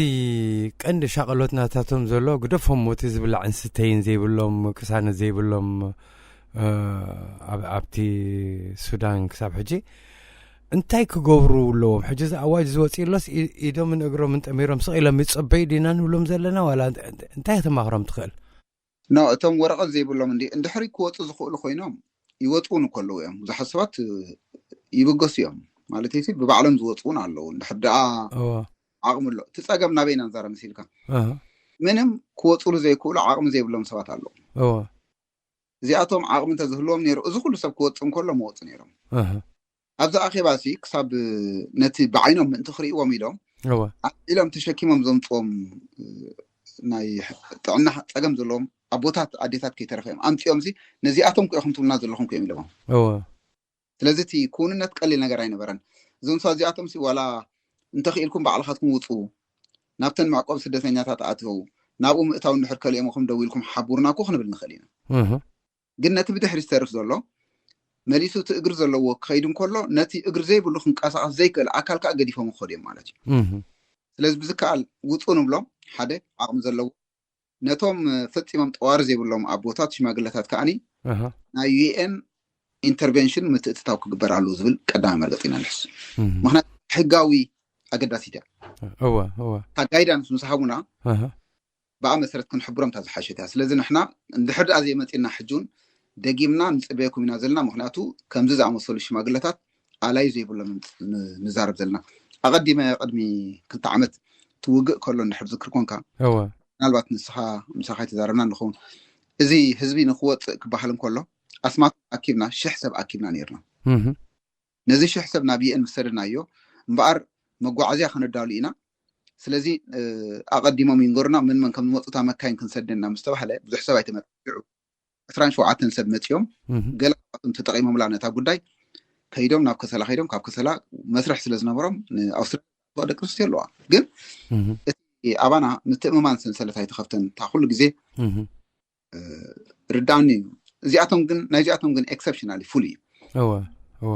ቀንዲ ሻቐሎት ናታቶም ዘሎ ግደፎም እቲ ዝብላዕን ስተይን ዘይብሎም ቅሳነት ዘይብሎም እ፣ ኣብ- ኣብቲ ሱዳን ክሳብ ሕጂ እንታይ ክገብሩ ኣለዎም ሕጂ እዚ ኣዋጅ ዝወፅእ ኣሎስ ኢ- ኢዶምን እግሮምን ጠሚሮም ስቕ ኢሎም ይፀበዩ ዲና ንብሎም ዘለና ዋላ እንት- እንታይ ከተማኽሮም ትኽእል ኖ እቶም ወረቐት ዘይብሎም እንዲ እንድሕሪ ክወፁ ዝኽእሉ ኮይኖም ይወፁ እውን ከለዉ እዮም ብዙሓት ሰባት እ፣ ይብገሱ እዮም ማለት ሲ ብባዕሎም ዝወፁ እውን ኣለዉ እንድሕር ደኣ እወ ዓቕሚ ኣሎ እቲ ፀገም ናበይ ኢና ንዛረብ መሲልካ ኣሃ፣ ምንም ክወፁሉ ዘይክእሉ ዓቕሚ ዘይብሎም ሰባት ኣለዉ እወ እዚኣቶም ዓቕሚ እንተዝህልዎም ነይሩ እዚ ኩሉ ሰብ ክወፁ እንከሎ መወፁ ነይሮም ኣሃ፣ ኣብዚ ኣኼባ ሲ ክሳብ ነቲ ብዓይኖም ምእንቲ ክርእይዎም ኢሎም እወ ኢሎም ተሸኪሞም ዘምፅዎም እ፣ ናይ ጥዕና ፀገም ዘለዎም ኣቦታት ኣዴታት ከይተረፈ እዮም ኣምፅኦም ሲ ነዚኣቶም ክኢኹም ትብሉና ዘለኹም ክዮም ኢሎም እወ ስለዚ እቲ ክውንነት ቀሊል ነገር ኣይነበረን እዞም ሰባት እዚኣቶም ሲ ዋላ እንተኽኢልኩም ባዕልኻትኩም ውፁ ናብተን መዕቆብ ስደተኛታት ኣትው ናብኡ ምእታው እንድሕር ከሊኦምኹም ደው ኢልኩም ሓቡርና እኮ ክንብል ንኽእል ኢና። ግን ነቲ ብድሕሪ ዝተርፍ ዘሎ መሊሱ እቲ እግሪ ዘለዎ ክኸይድ እንከሎ ነቲ እግሪ ዘይብሉ ክንቀሳቐስ ዘይክእል ኣካል ከዓ ገዲፎም ክኸዱ እዮም ማለት እዩ። ስለዚ ብዝከኣል ውፁ ንብሎም ሓደ ዓቕሚ ዘለዎ ነቶም ፈፂሞም ጠዋሪ ዘይብሎም ኣቦታት ሽማግለታት ከዓኒ ናይ ዩኤን ኢንተርቨንሽን ምትእትታው ክግበር ኣለዎ ዝብል ቀዳማይ መርገፂ ኢና ንሕስ። ምክንያቱ ሕጋዊ ኣገዳሲት እያ። እወ እወ እታ ጋይዳንስ ምስ ሃቡና ብኣ መሰረት ክንሕብሮም እታ ዝሓሸት እያ። ስለዚ ንሕና እንድሕር ደኣ ዘይመፂና ሕጂ እውን ደጊምና ንፅበየኩም ኢና ዘለና። ምክንያቱ ከምዚ ዝኣመሰሉ ሽማግለታት ኣላዩ ዘይብሎም ንዛረብ ዘለና። ኣቐዲመ ቅድሚ ክልተ ዓመት ትውግእ ከሎ እንድሕር ዝክር ኮንካ እወ ምናልባት ንስኻ ምሳኻ ኣይተዛረብና ንኸውን። እዚ ህዝቢ ንክወፅእ ክበሃል እንከሎ ኣስማት ኣኪብና ሽሕ ሰብ ኣኪብና ነርና። ነዚ ሽሕ ሰብ ናብ ዩኤን ምስ ሰደድናዮ እምበኣር መጓዓዝያ ከነዳሉ ኢና። ስለዚ ኣቐዲሞም ይንገሩና፣ መን መን ከም ዝመፁ እታ መካይን ክንሰደና ምስ ተባህለ ብዙሕ ሰብ ኣይተመርዑ። ዕስራን ሸውዓተን ሰብ መፂኦም ገለ ካብኣቶም ተጠቒሞምላ ነታ ጉዳይ ከይዶም ናብ ከሰላ ከይዶም ካብ ከሰላ መስርሕ ስለ ዝነበሮም ንኣውስትራሊያ ደቂ ኣንስትዮ ኣለዋ። ግን እቲ ኣባና ምትእምማን ሰንሰለት ኣይተኸፍተን። እታ ኩሉ ግዜ ርዳኒ እዩ። እዚኣቶም ግን ናይዚኣቶም ግን ኤክሰፕሽናል ፍሉይ እዩ። እወ እወ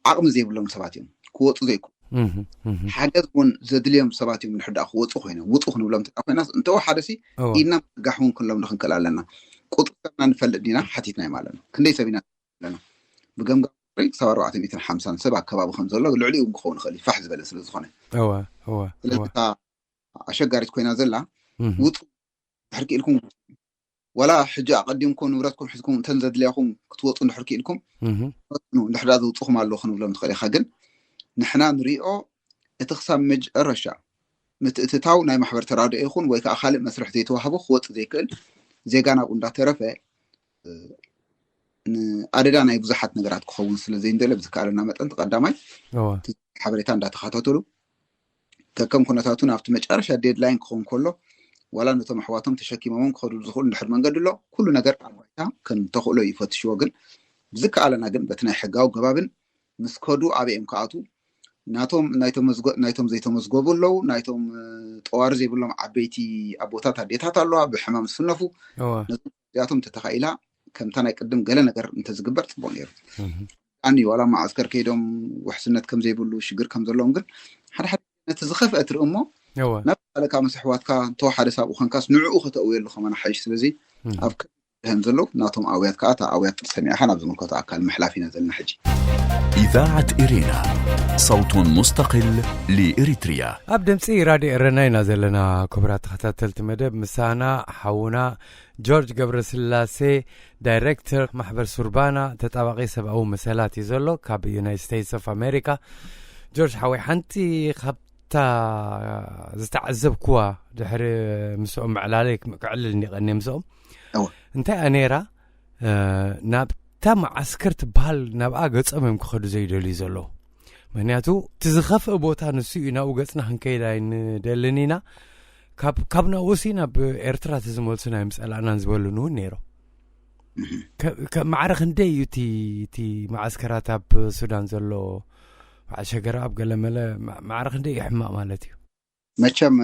ብዓቕሚ ዘይብሎም ሰባት እዮም ክወፁ ዘይክእሉ። ሓገዝ እውን ዘድልዮም ሰባት እዮም ንሕዳ ክወፁ ኮይኖም ውፁ ክንብሎም እንተ ኮይና እንተወ ሓደ ሲ እወ ኢድና ምዝርጋሕ እውን ክንሎም ንክንክእል ኣለና። ቁፅሪ ሰብና ንፈልጥ ዲና ሓቲትና ማለት ነው። ክንደይ ሰብ ኢና ኣለና ብገምጋም ቁፅሪ ክሳብ ኣርባዕተ ሚእትን ሓምሳን ሰብ ኣከባቢ ከም ዘሎ ልዕሊኡ እውን ክኸውን ይኽእል እዩ ፋሕ ዝበለ ስለ ዝኾነ እወ እወ ስለዚ እወ እታ ኣሸጋሪት ኮይና ዘላ እህ ውፁ ድሕር ክኢልኩም ዋላ ሕጂ ኣቐዲምኩም ንብረትኩም ሒዝኩም እንተን ዘድልያኹም ክትወፁ እንድሕር ክኢልኩም እህ ፈትኑ። እንድሕር ደኣ ዘውፅኹም ኣለዉ ክንብሎም ንኽእል ኢኻ። ግን ንሕና ንሪኦ እቲ ክሳብ መጨረሻ ምትእትታው ናይ ማሕበር ተራድኦ ይኹን ወይ ከዓ ካልእ መስርሕ ዘይተዋህቦ ክወፅእ ዘይክእል ዜጋ ናብኡ እንዳተረፈ ንኣደዳ ናይ ብዙሓት ነገራት ክኸውን ስለ ዘይንደለ ብዝከኣለና መጠን ቀዳማይ እወ ሓበሬታ እንዳተኸታተሉ ከከም ኩነታቱ ናብቲ መጨረሻ ዴድላይን ክኸውን ከሎ ዋላ ነቶም ኣሕዋቶም ተሸኪሞሞም ክኸዱ ዝኽእሉ እንድሕር መንገዲ ኣሎ ኩሉ ነገር ኣብ ባይታ ከም ተኽእሎ ይፈትሽዎ። ግን ብዝከኣለና ግን በቲ ናይ ሕጋዊ ገባብን ምስ ከዱ ኣበይ እዮም ክኣቱ ናቶም ናይቶም መዝጎ- ናይቶም ዘይተመዝገቡ ኣለዉ ናይቶም እ፣ ጠዋሪ ዘይብሎም ዓበይቲ ኣቦታት ኣዴታት ኣለዋ ብሕማም ዝስነፉ እወ እዚኣቶም ተተኻኢላ ከምታ ናይ ቅድም ገለ ነገር እንተዝግበር ፅቡቅ ነይሩ። እህ ኣኒ ዋላ መዓስከር ከይዶም ውሕስነት ከም ዘይብሉ ሽግር ከም ዘለዎም ግን ሓደ ሓደ ነቲ ዝኸፍአ ትርኢ እሞ እወ ናብ ካልእ ካብ ምስ ኣሕዋትካ እንተወሓደ ሳብኡ ኮንካስ ንዕኡ ከተእውየሉ ከማና ሓይሽ። ስለዚ እህ ኣብ ከም ዘለዉ ናቶም ኣውያት ከዓ እታ ኣውያት ሰሚዕኻ ናብ ዝምልከቶ ኣካል ምሕላፍ ኢና ዘለና ሕጂ። إذاعة إرينا، صوت مستقل لإريتريا. ኣብ ድምፂ ራድዮ ኤረና ኢና ዘለና። ክቡራት ተኸታተልቲ መደብ ምሳና ሓውና ጆርጅ ገብረስላሴ ዳይሬክተር ማሕበር ሱርባና ተጣባቂ ሰብኣዊ መሰላት እዩ ዘሎ ካብ ዩናይትድ ስቴትስ ኦፍ ኣሜሪካ። ጆርጅ ሓወይ ሓንቲ ካብታ ዝተዓዘብኩዋ ድሕሪ ምስኦም ምዕላለይ ክዕልል እንዲቀኒ ምስኦም እንታይ እያ ነይራ ናብታ መዓስከር ትበሃል ናብኣ ገጾም እዮም ክኸዱ ዘይደልዩ ዘለዉ። ምክንያቱ እቲ ዝኸፍአ ቦታ ንሱ እዩ ናብኡ ገጽና ክንከይድ ኣይንደልን ኢና። ካብ ናብኡሲ ናብ ኤርትራ ተዝመልሱና እዮም ጸላእናን ዝበሉን እውን ነይሮም። ማዕረ ክንደይ እዩ እቲ መዓስከራት ኣብ ሱዳን ዘሎ? በዓል ሸገረኣብ ገለመለ ማዕረ ክንደይ እዩ ሕማቕ ማለት እዩ። መቸም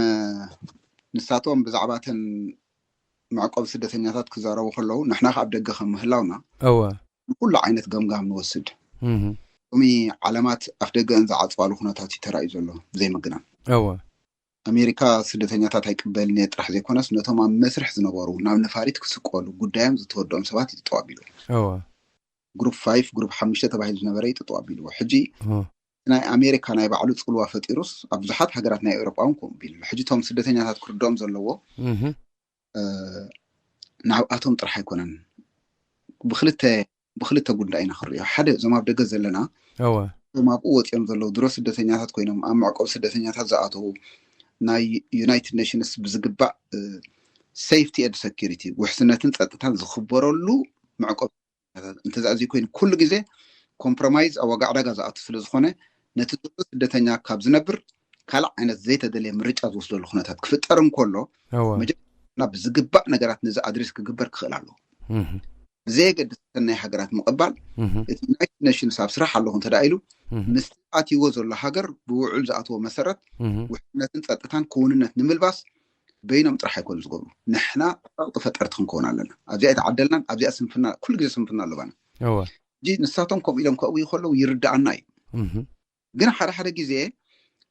ንሳቶም ብዛዕባተን መዕቆቢ ስደተኛታት ክዛረቡ ከለዉ ንሕና ከ ኣብ ደገ ከም ምህላውና እወ ንኩሉ ዓይነት ገምጋም ንወስድ። እህ ሎሚ ዓለማት ኣፍ ደገአን ዝዓፅዋሉ ኩነታት እዩ ተራእዩ ዘሎ ብዘይምግናን። እወ ኣሜሪካ ስደተኛታት ኣይቅበልን እየ ጥራሕ ዘይኮነስ ነቶም ኣብ መስርሕ ዝነበሩ ናብ ነፋሪት ክስቀሉ ጉዳዮም ዝተወደኦም ሰባት እዩ ጠጠው ኣቢሉ። እወ ግሩፕ ፋይፍ ግሩፕ ሓሙሽተ ተባሂሉ ዝነበረ እዩ ጠጠው ኣቢልዎ። ሕጂ እወ ናይ ኣሜሪካ ናይ ባዕሉ ፅልዋ ፈጢሩስ ኣብ ብዙሓት ሃገራት ናይ ኤውሮጳ እውን ከምኡ ኣቢሉ ኣሎ። ሕጂ እቶም ስደተኛታት ክርድኦም ዘለዎ እህ ናብኣቶም ጥራሕ ኣይኮነን። ብክልተ ብክልተ ጉዳይ ኢና ክንሪኦ። ሓደ እዞም ኣብ ደገ ዘለና እወ እዞም ኣብኡ ወፂኦም ዘለዉ ድሮ ስደተኛታት ኮይኖም ኣብ መዕቆብ ስደተኛታት ዝኣተዉ ናይ ዩናይትድ ኔሽንስ ብዝግባእ ሴፍቲ ኤንድ ሰኪሪቲ ውሕስነትን ፀጥታን ዝኽበረሉ መዕቆብ እንተዘኣዘይ ኮይኑ ኩሉ ግዜ ኮምፕሮማይዝ ኣብ ዋጋ ዕዳጋ ዝኣቱ ስለ ዝኾነ ነቲ ዘሎ ስደተኛ ካብ ዝነብር ካልእ ዓይነት ዘይተደለየ ምርጫ ዝወስደሉ ኩነታት ክፍጠር እንከሎ እወ መጀመርያ ብዝግባእ ነገራት ነዚ ኣድሬስ ክግበር ክኽእል ኣለዎ። እህ ብዘየገድስ ናይ ሃገራት ምቕባል፣ እቲ ዩናይትድ ኔሽንስ ኣብ ስራሕ ኣለኹ እንተ ኢሉ፣ ምስ ኣትይዎ ዘሎ ሃገር ብውዕል ዝኣትዎ መሰረት ውሕስነትን ጸጥታን ክውንነት ንምልባስ በይኖም ጥራሕ ኣይኮኑ ዝገብሩ። ንሕና ጸቕጢ ፈጠርቲ ክንከውን ኣለና። ኣብዚኣ ኣይተዓደልናን። ኣብዚኣ ስንፍና፣ ኩሉ ግዜ ስንፍና ኣለባና። ሕጂ ንሳቶም ከምኡ ኢሎም ከእውዩ ከለዉ ይርድኣና እዩ። ግን ሓደ ሓደ ግዜ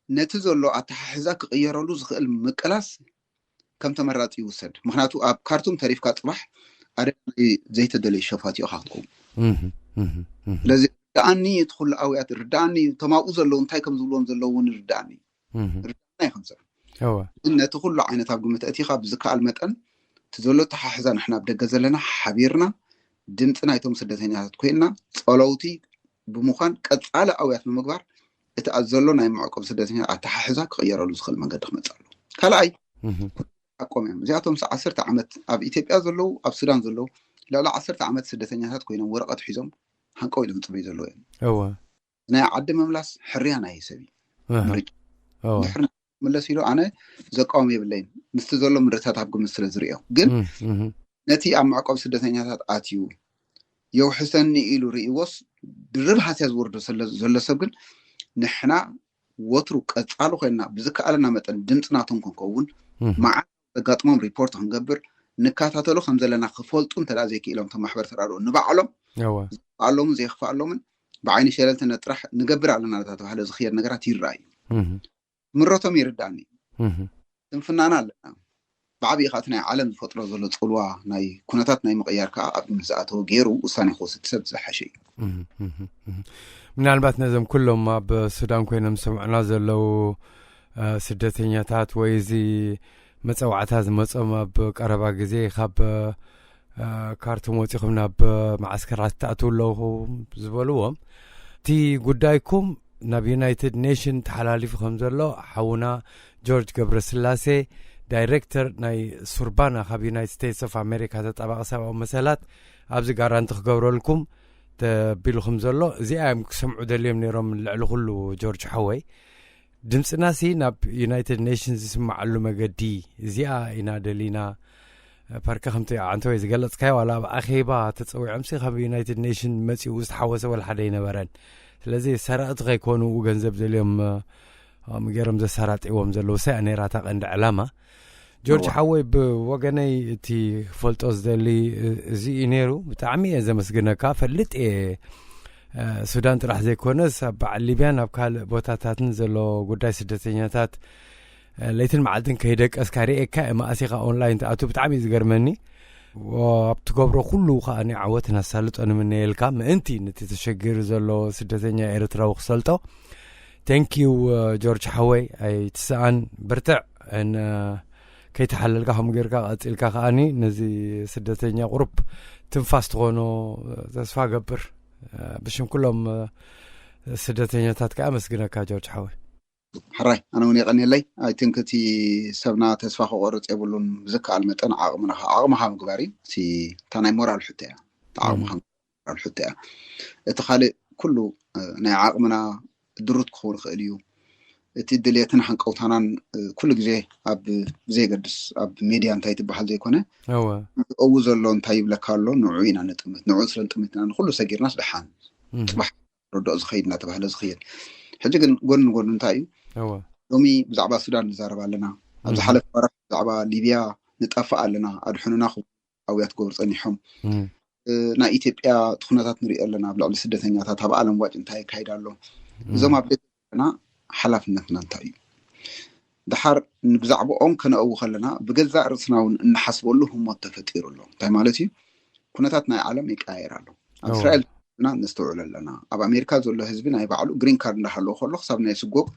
ነቲ ዘሎ ኣተሓሕዛ ክቕየረሉ ዝኽእል ምቅላስ ከም ተመራጺ ይውሰድ። ምክንያቱ ኣብ ካርቱም ተሪፍካ ጽባሕ ኣደጋ ናይ ዘይተደለየ ሸፋት ኢኻ ክትከውን። ስለዚ ርድኣኒ፣ እቲ ኩሉ ኣውያት ርድኣኒ፣ እቶም ኣብኡ ዘለዉ እንታይ ከም ዝብልዎም ዘለዉ እውን ርድኣኒ። ርድኣና ይኸምሰ። ግን ነቲ ኩሉ ዓይነት ኣብ ግምት ኣእቲኻ ብዝከኣል መጠን እቲ ዘሎ ኣተሓሕዛ ንሕና ኣብ ደገ ዘለና ሓቢርና ድምፂ ናይቶም ስደተኛታት ኮይንና ጸለውቲ ብምዃን ቀጻሊ ኣውያት ብምግባር እቲ ኣብ ዘሎ ናይ መዕቆብ ስደተኛ ኣተሓሕዛ ክቕየረሉ ዝኽእል መንገዲ ክመጽእ ኣለዎ። ካልኣይ ሓቆም እዮም። እዚኣቶም ዓሰርተ ዓመት ኣብ ኢትዮጵያ ዘለዉ፣ ኣብ ሱዳን ዘለዉ ልዕሊ ዓሰርተ ዓመት ስደተኛታት ኮይኖም ወረቐት ሒዞም ሃንቀው ኢሎም ዝጽበዩ ዘለዉ እዮም። እወ። ናይ ዓዲ ምምላስ ሕርያ ናይ ሰብ እዩ። ኣሃ። ምርጫ። እወ። ድሕሪ ምለስ ኢሉ ኣነ ዘቃውም የብለይን። ምስቲ ዘሎ ምርታት ኣብ ግምት ስለ ዝርእዮ። ግን እም፣ እም። ነቲ ኣብ መዕቆብ ስደተኛታት ኣትዩ የውሕሰኒ ኢሉ ርእይዎስ ድርብ ሃስያ ዝወርዶ ስለ-፣ ዘሎ ሰብ ግን ንሕና ወትሩ ቀጻሊ ኮይንና ብዝከኣለና መጠን ድምፂ ናቶም ክንከውን እም። መዓት ዘጋጥሞም ሪፖርት ክንገብር ንከታተሎ ከም ዘለና ክፈልጡ እንተ ደኣ ዘይክኢሎም እቶም ማሕበር ተራድኦ ንባዕሎም እወ። ዝኸፍኣሎምን ዘይኽፍኣሎምን ብዓይኒ ሸለልትነት ጥራሕ ንገብር ኣለና እናተባህለ ዝኽየድ ነገራት ይረኣዩ። እም። ምረቶም ይርዳእኒ። እም። ስንፍናና ኣለና። ብዓብዪ ከኣ እቲ ናይ ዓለም ዝፈጥሮ ዘሎ ጽልዋ ናይ ኩነታት ናይ ምቕያር ከኣ ኣብ ግምት ዝኣተወ ገይሩ ውሳኔ ክወስድ ሰብ ዝሓሸ እዩ። እም፣ እም፣ እም። ምናልባት ነዞም ኩሎም ኣብ ሱዳን ኮይኖም ዝሰምዑና ዘለዉ፣ እ፣ ስደተኛታት ወይ እዚ መጸዋዕታ ዝመጾም ኣብ ቀረባ ግዜ ካብ፣ እ፣ ካርቱም ወጺኹም ናብ መዓስከራት ትኣትዉ ኣለኹም ዝበልዎም፣ እቲ ጉዳይኩም ናብ ዩናይትድ ኔሽን ተሓላሊፉ ከም ዘሎ ሓውና ጆርጅ ገብረስላሴ፣ ዳይሬክተር ናይ ሱርባና ካብ ዩናይትድ ስቴትስ ኦፍ ኣሜሪካ ተጣባቒ ሰብኣዊ መሰላት ኣብዚ ጋራንቲ ክገብረልኩም ተቢሉ ከም ዘሎ፣ እዚኣ እዮም ክሰምዑ ደልዮም ነይሮም ልዕሊ ኩሉ። ጆርጅ ሓወይ፣ ድምፅናሲ ናብ ዩናይትድ ኔሽንስ ዝስማዓሉ መገዲ እዚኣ ኢና ደሊና። ፓርክ ከምቲ ኣንተ ወይ ዝገለጽካዮ ዋላ ኣብ ኣኼባ ተጸዊዖምሲ ካብ ዩናይትድ ኔሽን መጺኡ ዝተሓወሰ ወላ ሓደ ኣይነበረን። ስለዚ ሰረቕቲ ከይኮኑ ገንዘብ ደልዮም፣ እ፣ ገይሮም ዘሰራጥዎም ዘለዉ እሳ እያ ነይራ እታ ቀንዲ ዕላማ። ጆርጅ እዋ። ሓወይ፣ ብወገነይ እቲ ክፈልጦ ዝደሊ፣ እ፣ እዚ እዩ ነይሩ። ብጣዕሚ እየ ዘመስግነካ። ፈልጥ እየ፣ እ፣ ሱዳን ጥራሕ ዘይኮነስ ኣብ በዓል ሊብያን ኣብ ካልእ ቦታታትን ዘሎ ጉዳይ ስደተኛታት፣ እ፣ ለይትን መዓልትን ከይደቀስካ ርእየካ እየ። መኣሲኻ ኦንላይን ትኣቱ ብጣዕሚ እዩ ዝገርመኒ። ዎ፣ ኣብ ትገብሮ ኩሉ ከኣ ንዓወት ነሳልጦ ንምነየልካ። ምእንቲ ነቲ ተሸጊሩ ዘሎ ስደተኛ ኤርትራዊ ክሰልጦ። ቴንክ ዩ፣ እ፣ ጆርጅ ሓወይ፣ ኣይትስኣን፣ ብርትዕ። ን-፣ ከይተሓለልካ ከምኡ ጌርካ ቀጺልካ ከኣኒ ነዚ ስደተኛ ቁሩብ ትንፋስ ትኾኖ ተስፋ ገብር። እ፣ ብሽም ኩሎም፣ እ፣ ስደተኛታት ከኣ ኣመስግነካ ጆርጅ ሓወይ። ሕራይ፣ ኣነ እውን የቐንየለይ። ኣይ ቲንክ እቲ ሰብና ተስፋ ክቆርጽ የብሉን። ብዝከኣል መጠን ዓቕምና፣ ዓቕምኻ ምግባር እዩ። እቲ፣ እታ ናይ ሞራል ሕቶ እያ። እታ ዓቕምኻ እም። ኣብ ሕቶ እያ። እቲ ካልእ ኩሉ፣ እ፣ ናይ ዓቕምና ድሩት ክኸውን ይኽእል እዩ። እቲ ድሌትን ሃንቀውታናን፣ እ፣ ኩሉ ግዜ ኣብ ብዘየገድስ ኣብ ሜድያ እንታይ ትበሃል ዘይኮነ፣ እወ። ዝእው ዘሎ እንታይ ይብለካ ኣሎ፣ ንዑ ኢና ንጥምት። ንዑ ስለ ንጥምት ኢና ንኹሉ ሰጊርናስ ደሓን። እም። ጽባሕ ርድኦ ዝኸይድ እናተባህለ ዝኸይድ። ሕጂ ግን ጎኒ ንጎኒ እንታይ እዩ? እወ። ሎሚ ብዛዕባ ሱዳን ንዛረብ ኣለና። ኣብ እም። ዝሓለፈ ወራት ብዛዕባ ሊብያ ንጠፍእ ኣለና፣ ኣድሕኑና ክብሉ ኣውያት ክገብሩ ጸኒሖም። እም። እ፣ ናይ ኢትዮጵያ እቲ ኩነታት ንሪኦ ኣለና፣ ኣብ ልዕሊ ስደተኛታት ኣብ ዓለም ዋጭ እንታይ ይካይድ ኣሎ። እም። እዞም ኣብ ደገ ዘለና ሓላፍነትና እንታይ እዩ? ደሓር ብዛዕባኦም ከነእዊ ከለና ብገዛእ ርእስና እውን እንሓስበሉ ህሞት ተፈጢሩ ኣሎ። እንታይ ማለት እዩ? ኩነታት ናይ ዓለም ይቀያየር ኣሎ። ኣብ እወ። እስራኤል ዘለና ነስተውዕሎ ኣለና። ኣብ ኣሜሪካ ዘሎ ህዝቢ ናይ ባዕሉ ግሪን ካርድ እንዳሃለዎ ከሎ ክሳብ ናይ ስጎግ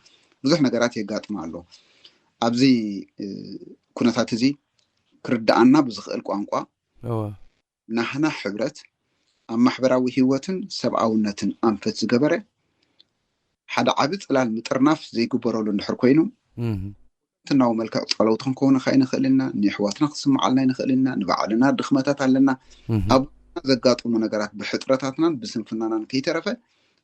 ብዙሕ ነገራት የጋጥም ኣሎ። ኣብዚ፣ እ፣ ኩነታት እዚ ክርድኣና ብዝኽእል ቋንቋ እወ። ናህና ሕብረት ኣብ ማሕበራዊ ህይወትን ሰብኣውነትን ኣንፈት ዝገበረ ሓደ ዓቢ ጽላል ምጥርናፍ ዘይግበረሉ እንድሕር ኮይኑ፣ እም። ትናዊ መልክዕ ጸለውቲ ክንከውን ካ ኣይንኽእል ኢና፣ ንየሕዋትና ክስምዓልና ኣይንኽእል ኢና፣ ንባዕልና ድኽመታት ኣለና። እም። ኣብ ዘጋጥሙ ነገራት ብሕጽረታትናን ብስንፍናናን ከይተረፈ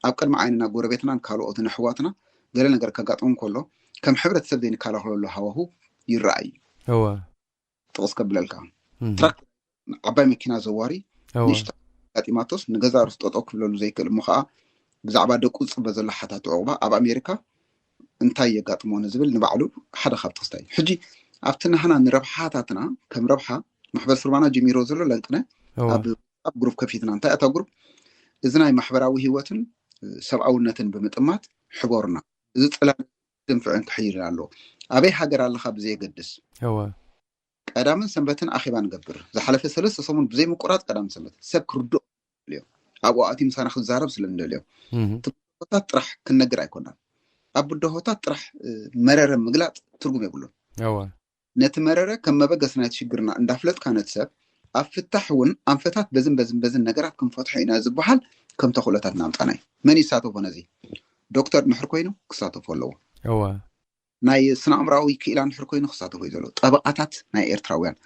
ኣብ ቅድሚ ዓይንና ጎረቤትናን ካልኦትን ኣሕዋትና ገለ ነገር ከጋጥሞም ከሎ ከም ሕብረተሰብ ዘይንከላኸለሉ ሃዋሁ ይረኣይ እዩ። እወ። ጥቕስ ከብለልካ። እም። ትራክ ዓባይ መኪና ዘዋሪ እወ። ንእሽቶ ኣጋጢማቶስ ንገዛ ርስ ጠጠው ክብለሉ ዘይክእል እሞ ከዓ ብዛዕባ ደቁ ዝፅበ ዘሎ ሓታቲ ዕቑባ ኣብ ኣሜሪካ እንታይ የጋጥሞ ንዝብል ንባዕሉ ሓደ ካብ ተኽስታይ ሕጂ ኣብቲ ናህና ንረብሓታትና ከም ረብሓ ማሕበር ስርባና ጀሚሮ ዘሎ ለንቅነ ኣብ ኣብ ግሩፕ ከፊትና እንታይ ኣታ ግሩፕ እዚ ናይ ማሕበራዊ ህይወትን ሰብኣውነትን ብምጥማት ሕቦርና እዚ ፅላል ድንፍዕን ክሕይልን ኣለዎ ኣበይ ሃገር ኣለካ ብዘየገድስ ቀዳምን ሰንበትን ኣኼባ ንገብር ዝሓለፈ ሰለስተ ሰሙን ብዘይ ምቁራፅ ቀዳምን ሰንበት ሰብ ክርድኦ ኣብኡ ኣትዩ ምሳና ክዛረብ ስለ ንደልዮ ብድሆታት ጥራሕ ክንነግር ኣይኮናን ኣብ ብድሆታት ጥራሕ መረረ ምግላፅ ትርጉም የብሉን ነቲ መረረ ከም መበገሲ ናይቲ ሽግርና እንዳፍለጥካ ነቲ ሰብ ኣብ ፍታሕ እውን ኣንፈታት በዝን በዝን በዝን ነገራት ክንፈትሖ ኢና ዝበሃል ከም ተኽእሎታት ናምፃና እዩ መን ይሳተፎ ነዚ ዶክተር ድሕር ኮይኑ ክሳተፎ ኣለዎ ናይ ስነ ኣእምራዊ ክኢላ ድሕር ኮይኑ ክሳተፎ እዩ ዘሎ ጠበቃታት ናይ ኤርትራውያን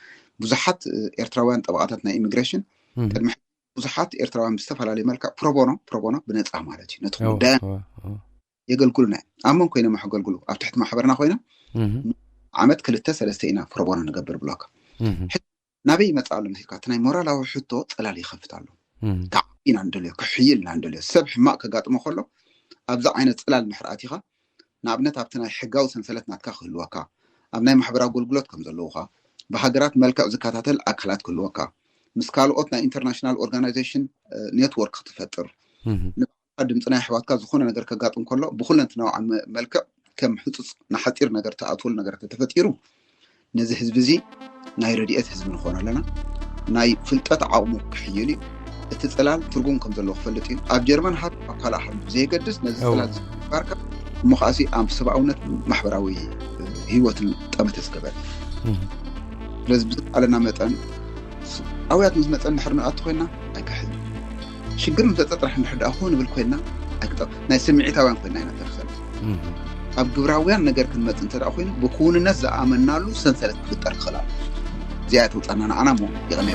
ብዙሓት ኤርትራውያን ጠበቃታት ናይ ኢሚግሬሽን ቅድሚ ብዙሓት ኤርትራውያን ብዝተፈላለዩ መልክዕ ፕሮቦኖ ፕሮቦኖ ብነፃ ማለት እዩ ነቲ ጉዳያ የገልግሉና እዮም ኣብ መን ኮይኖም ከገልግሉ ኣብ ትሕቲ ማሕበርና ኮይኖም ዓመት ክልተ ሰለስተ ኢና ፕሮቦኖ ንገብር ብሎካ ናበይ ይመፅእ ኣሎ መሲልካ እቲ ናይ ሞራላዊ ሕቶ ፅላል ይኸፍት ኣሎ ክዓቢ ኢና ንደልዮ ክሕይል ኢና ንደልዮ ሰብ ሕማቅ ከጋጥሞ ከሎ ኣብዚ ዓይነት ፅላል ምሕር ኣቲኻ ንኣብነት ኣብቲ ናይ ሕጋዊ ሰንሰለት ናትካ ክህልወካ ኣብ ናይ ማሕበራዊ ኣገልግሎት ከም ዘለውካ ብሃገራት መልክዕ ዝከታተል ኣካላት ክህልወካ ምስ ካልኦት ናይ ኢንተርናሽናል ኦርጋናይዜሽን ኔትወርክ ክትፈጥር ንባዕልካ ድምፂ ናይ ኣሕዋትካ ዝኾነ ነገር ከጋጥም ከሎ ብኩለንትናዊ መልክዕ ከም ህፁፅ ንሓፂር ነገር ትኣትወሉ ነገር ተተፈጢሩ ነዚ ህዝቢ እዚ ናይ ረድኤት ህዝቢ ንኾን ኣለና ናይ ፍልጠት ዓቕሙ ክሕይል እዩ እቲ ፅላል ትርጉም ከም ዘለዎ ክፈልጥ እዩ ኣብ ጀርመን ሃብ ኣብ ካልእ ሃብ ብዘየገድስ ነዚ ፅላል ዝግባርካ እሞ ከዓሲ ኣብ ሰብኣውነት ማሕበራዊ ህይወትን ጠመተ ዝገበር ስለዚ ብዝተኣለና መጠን ኣውያት ምስ መፀን ድሕር ንኣቱ ኮይና ኣይከሕል ሽግር ምስ ዘፀጥራሕ እንድሕር ደኣ ክው ንብል ኮይና ኣይክጠ ናይ ስምዒታውያን ኮይና ኢና ተርሰል ኣብ ግብራውያን ነገር ክንመፅ እንተ ደኣ ኮይኑ ብክውንነት ዝኣመናሉ ሰንሰለት ክፍጠር ክኽእል ኣሎ እዚኣ እያ ተውፃና ንዓና እሞ ይቐመ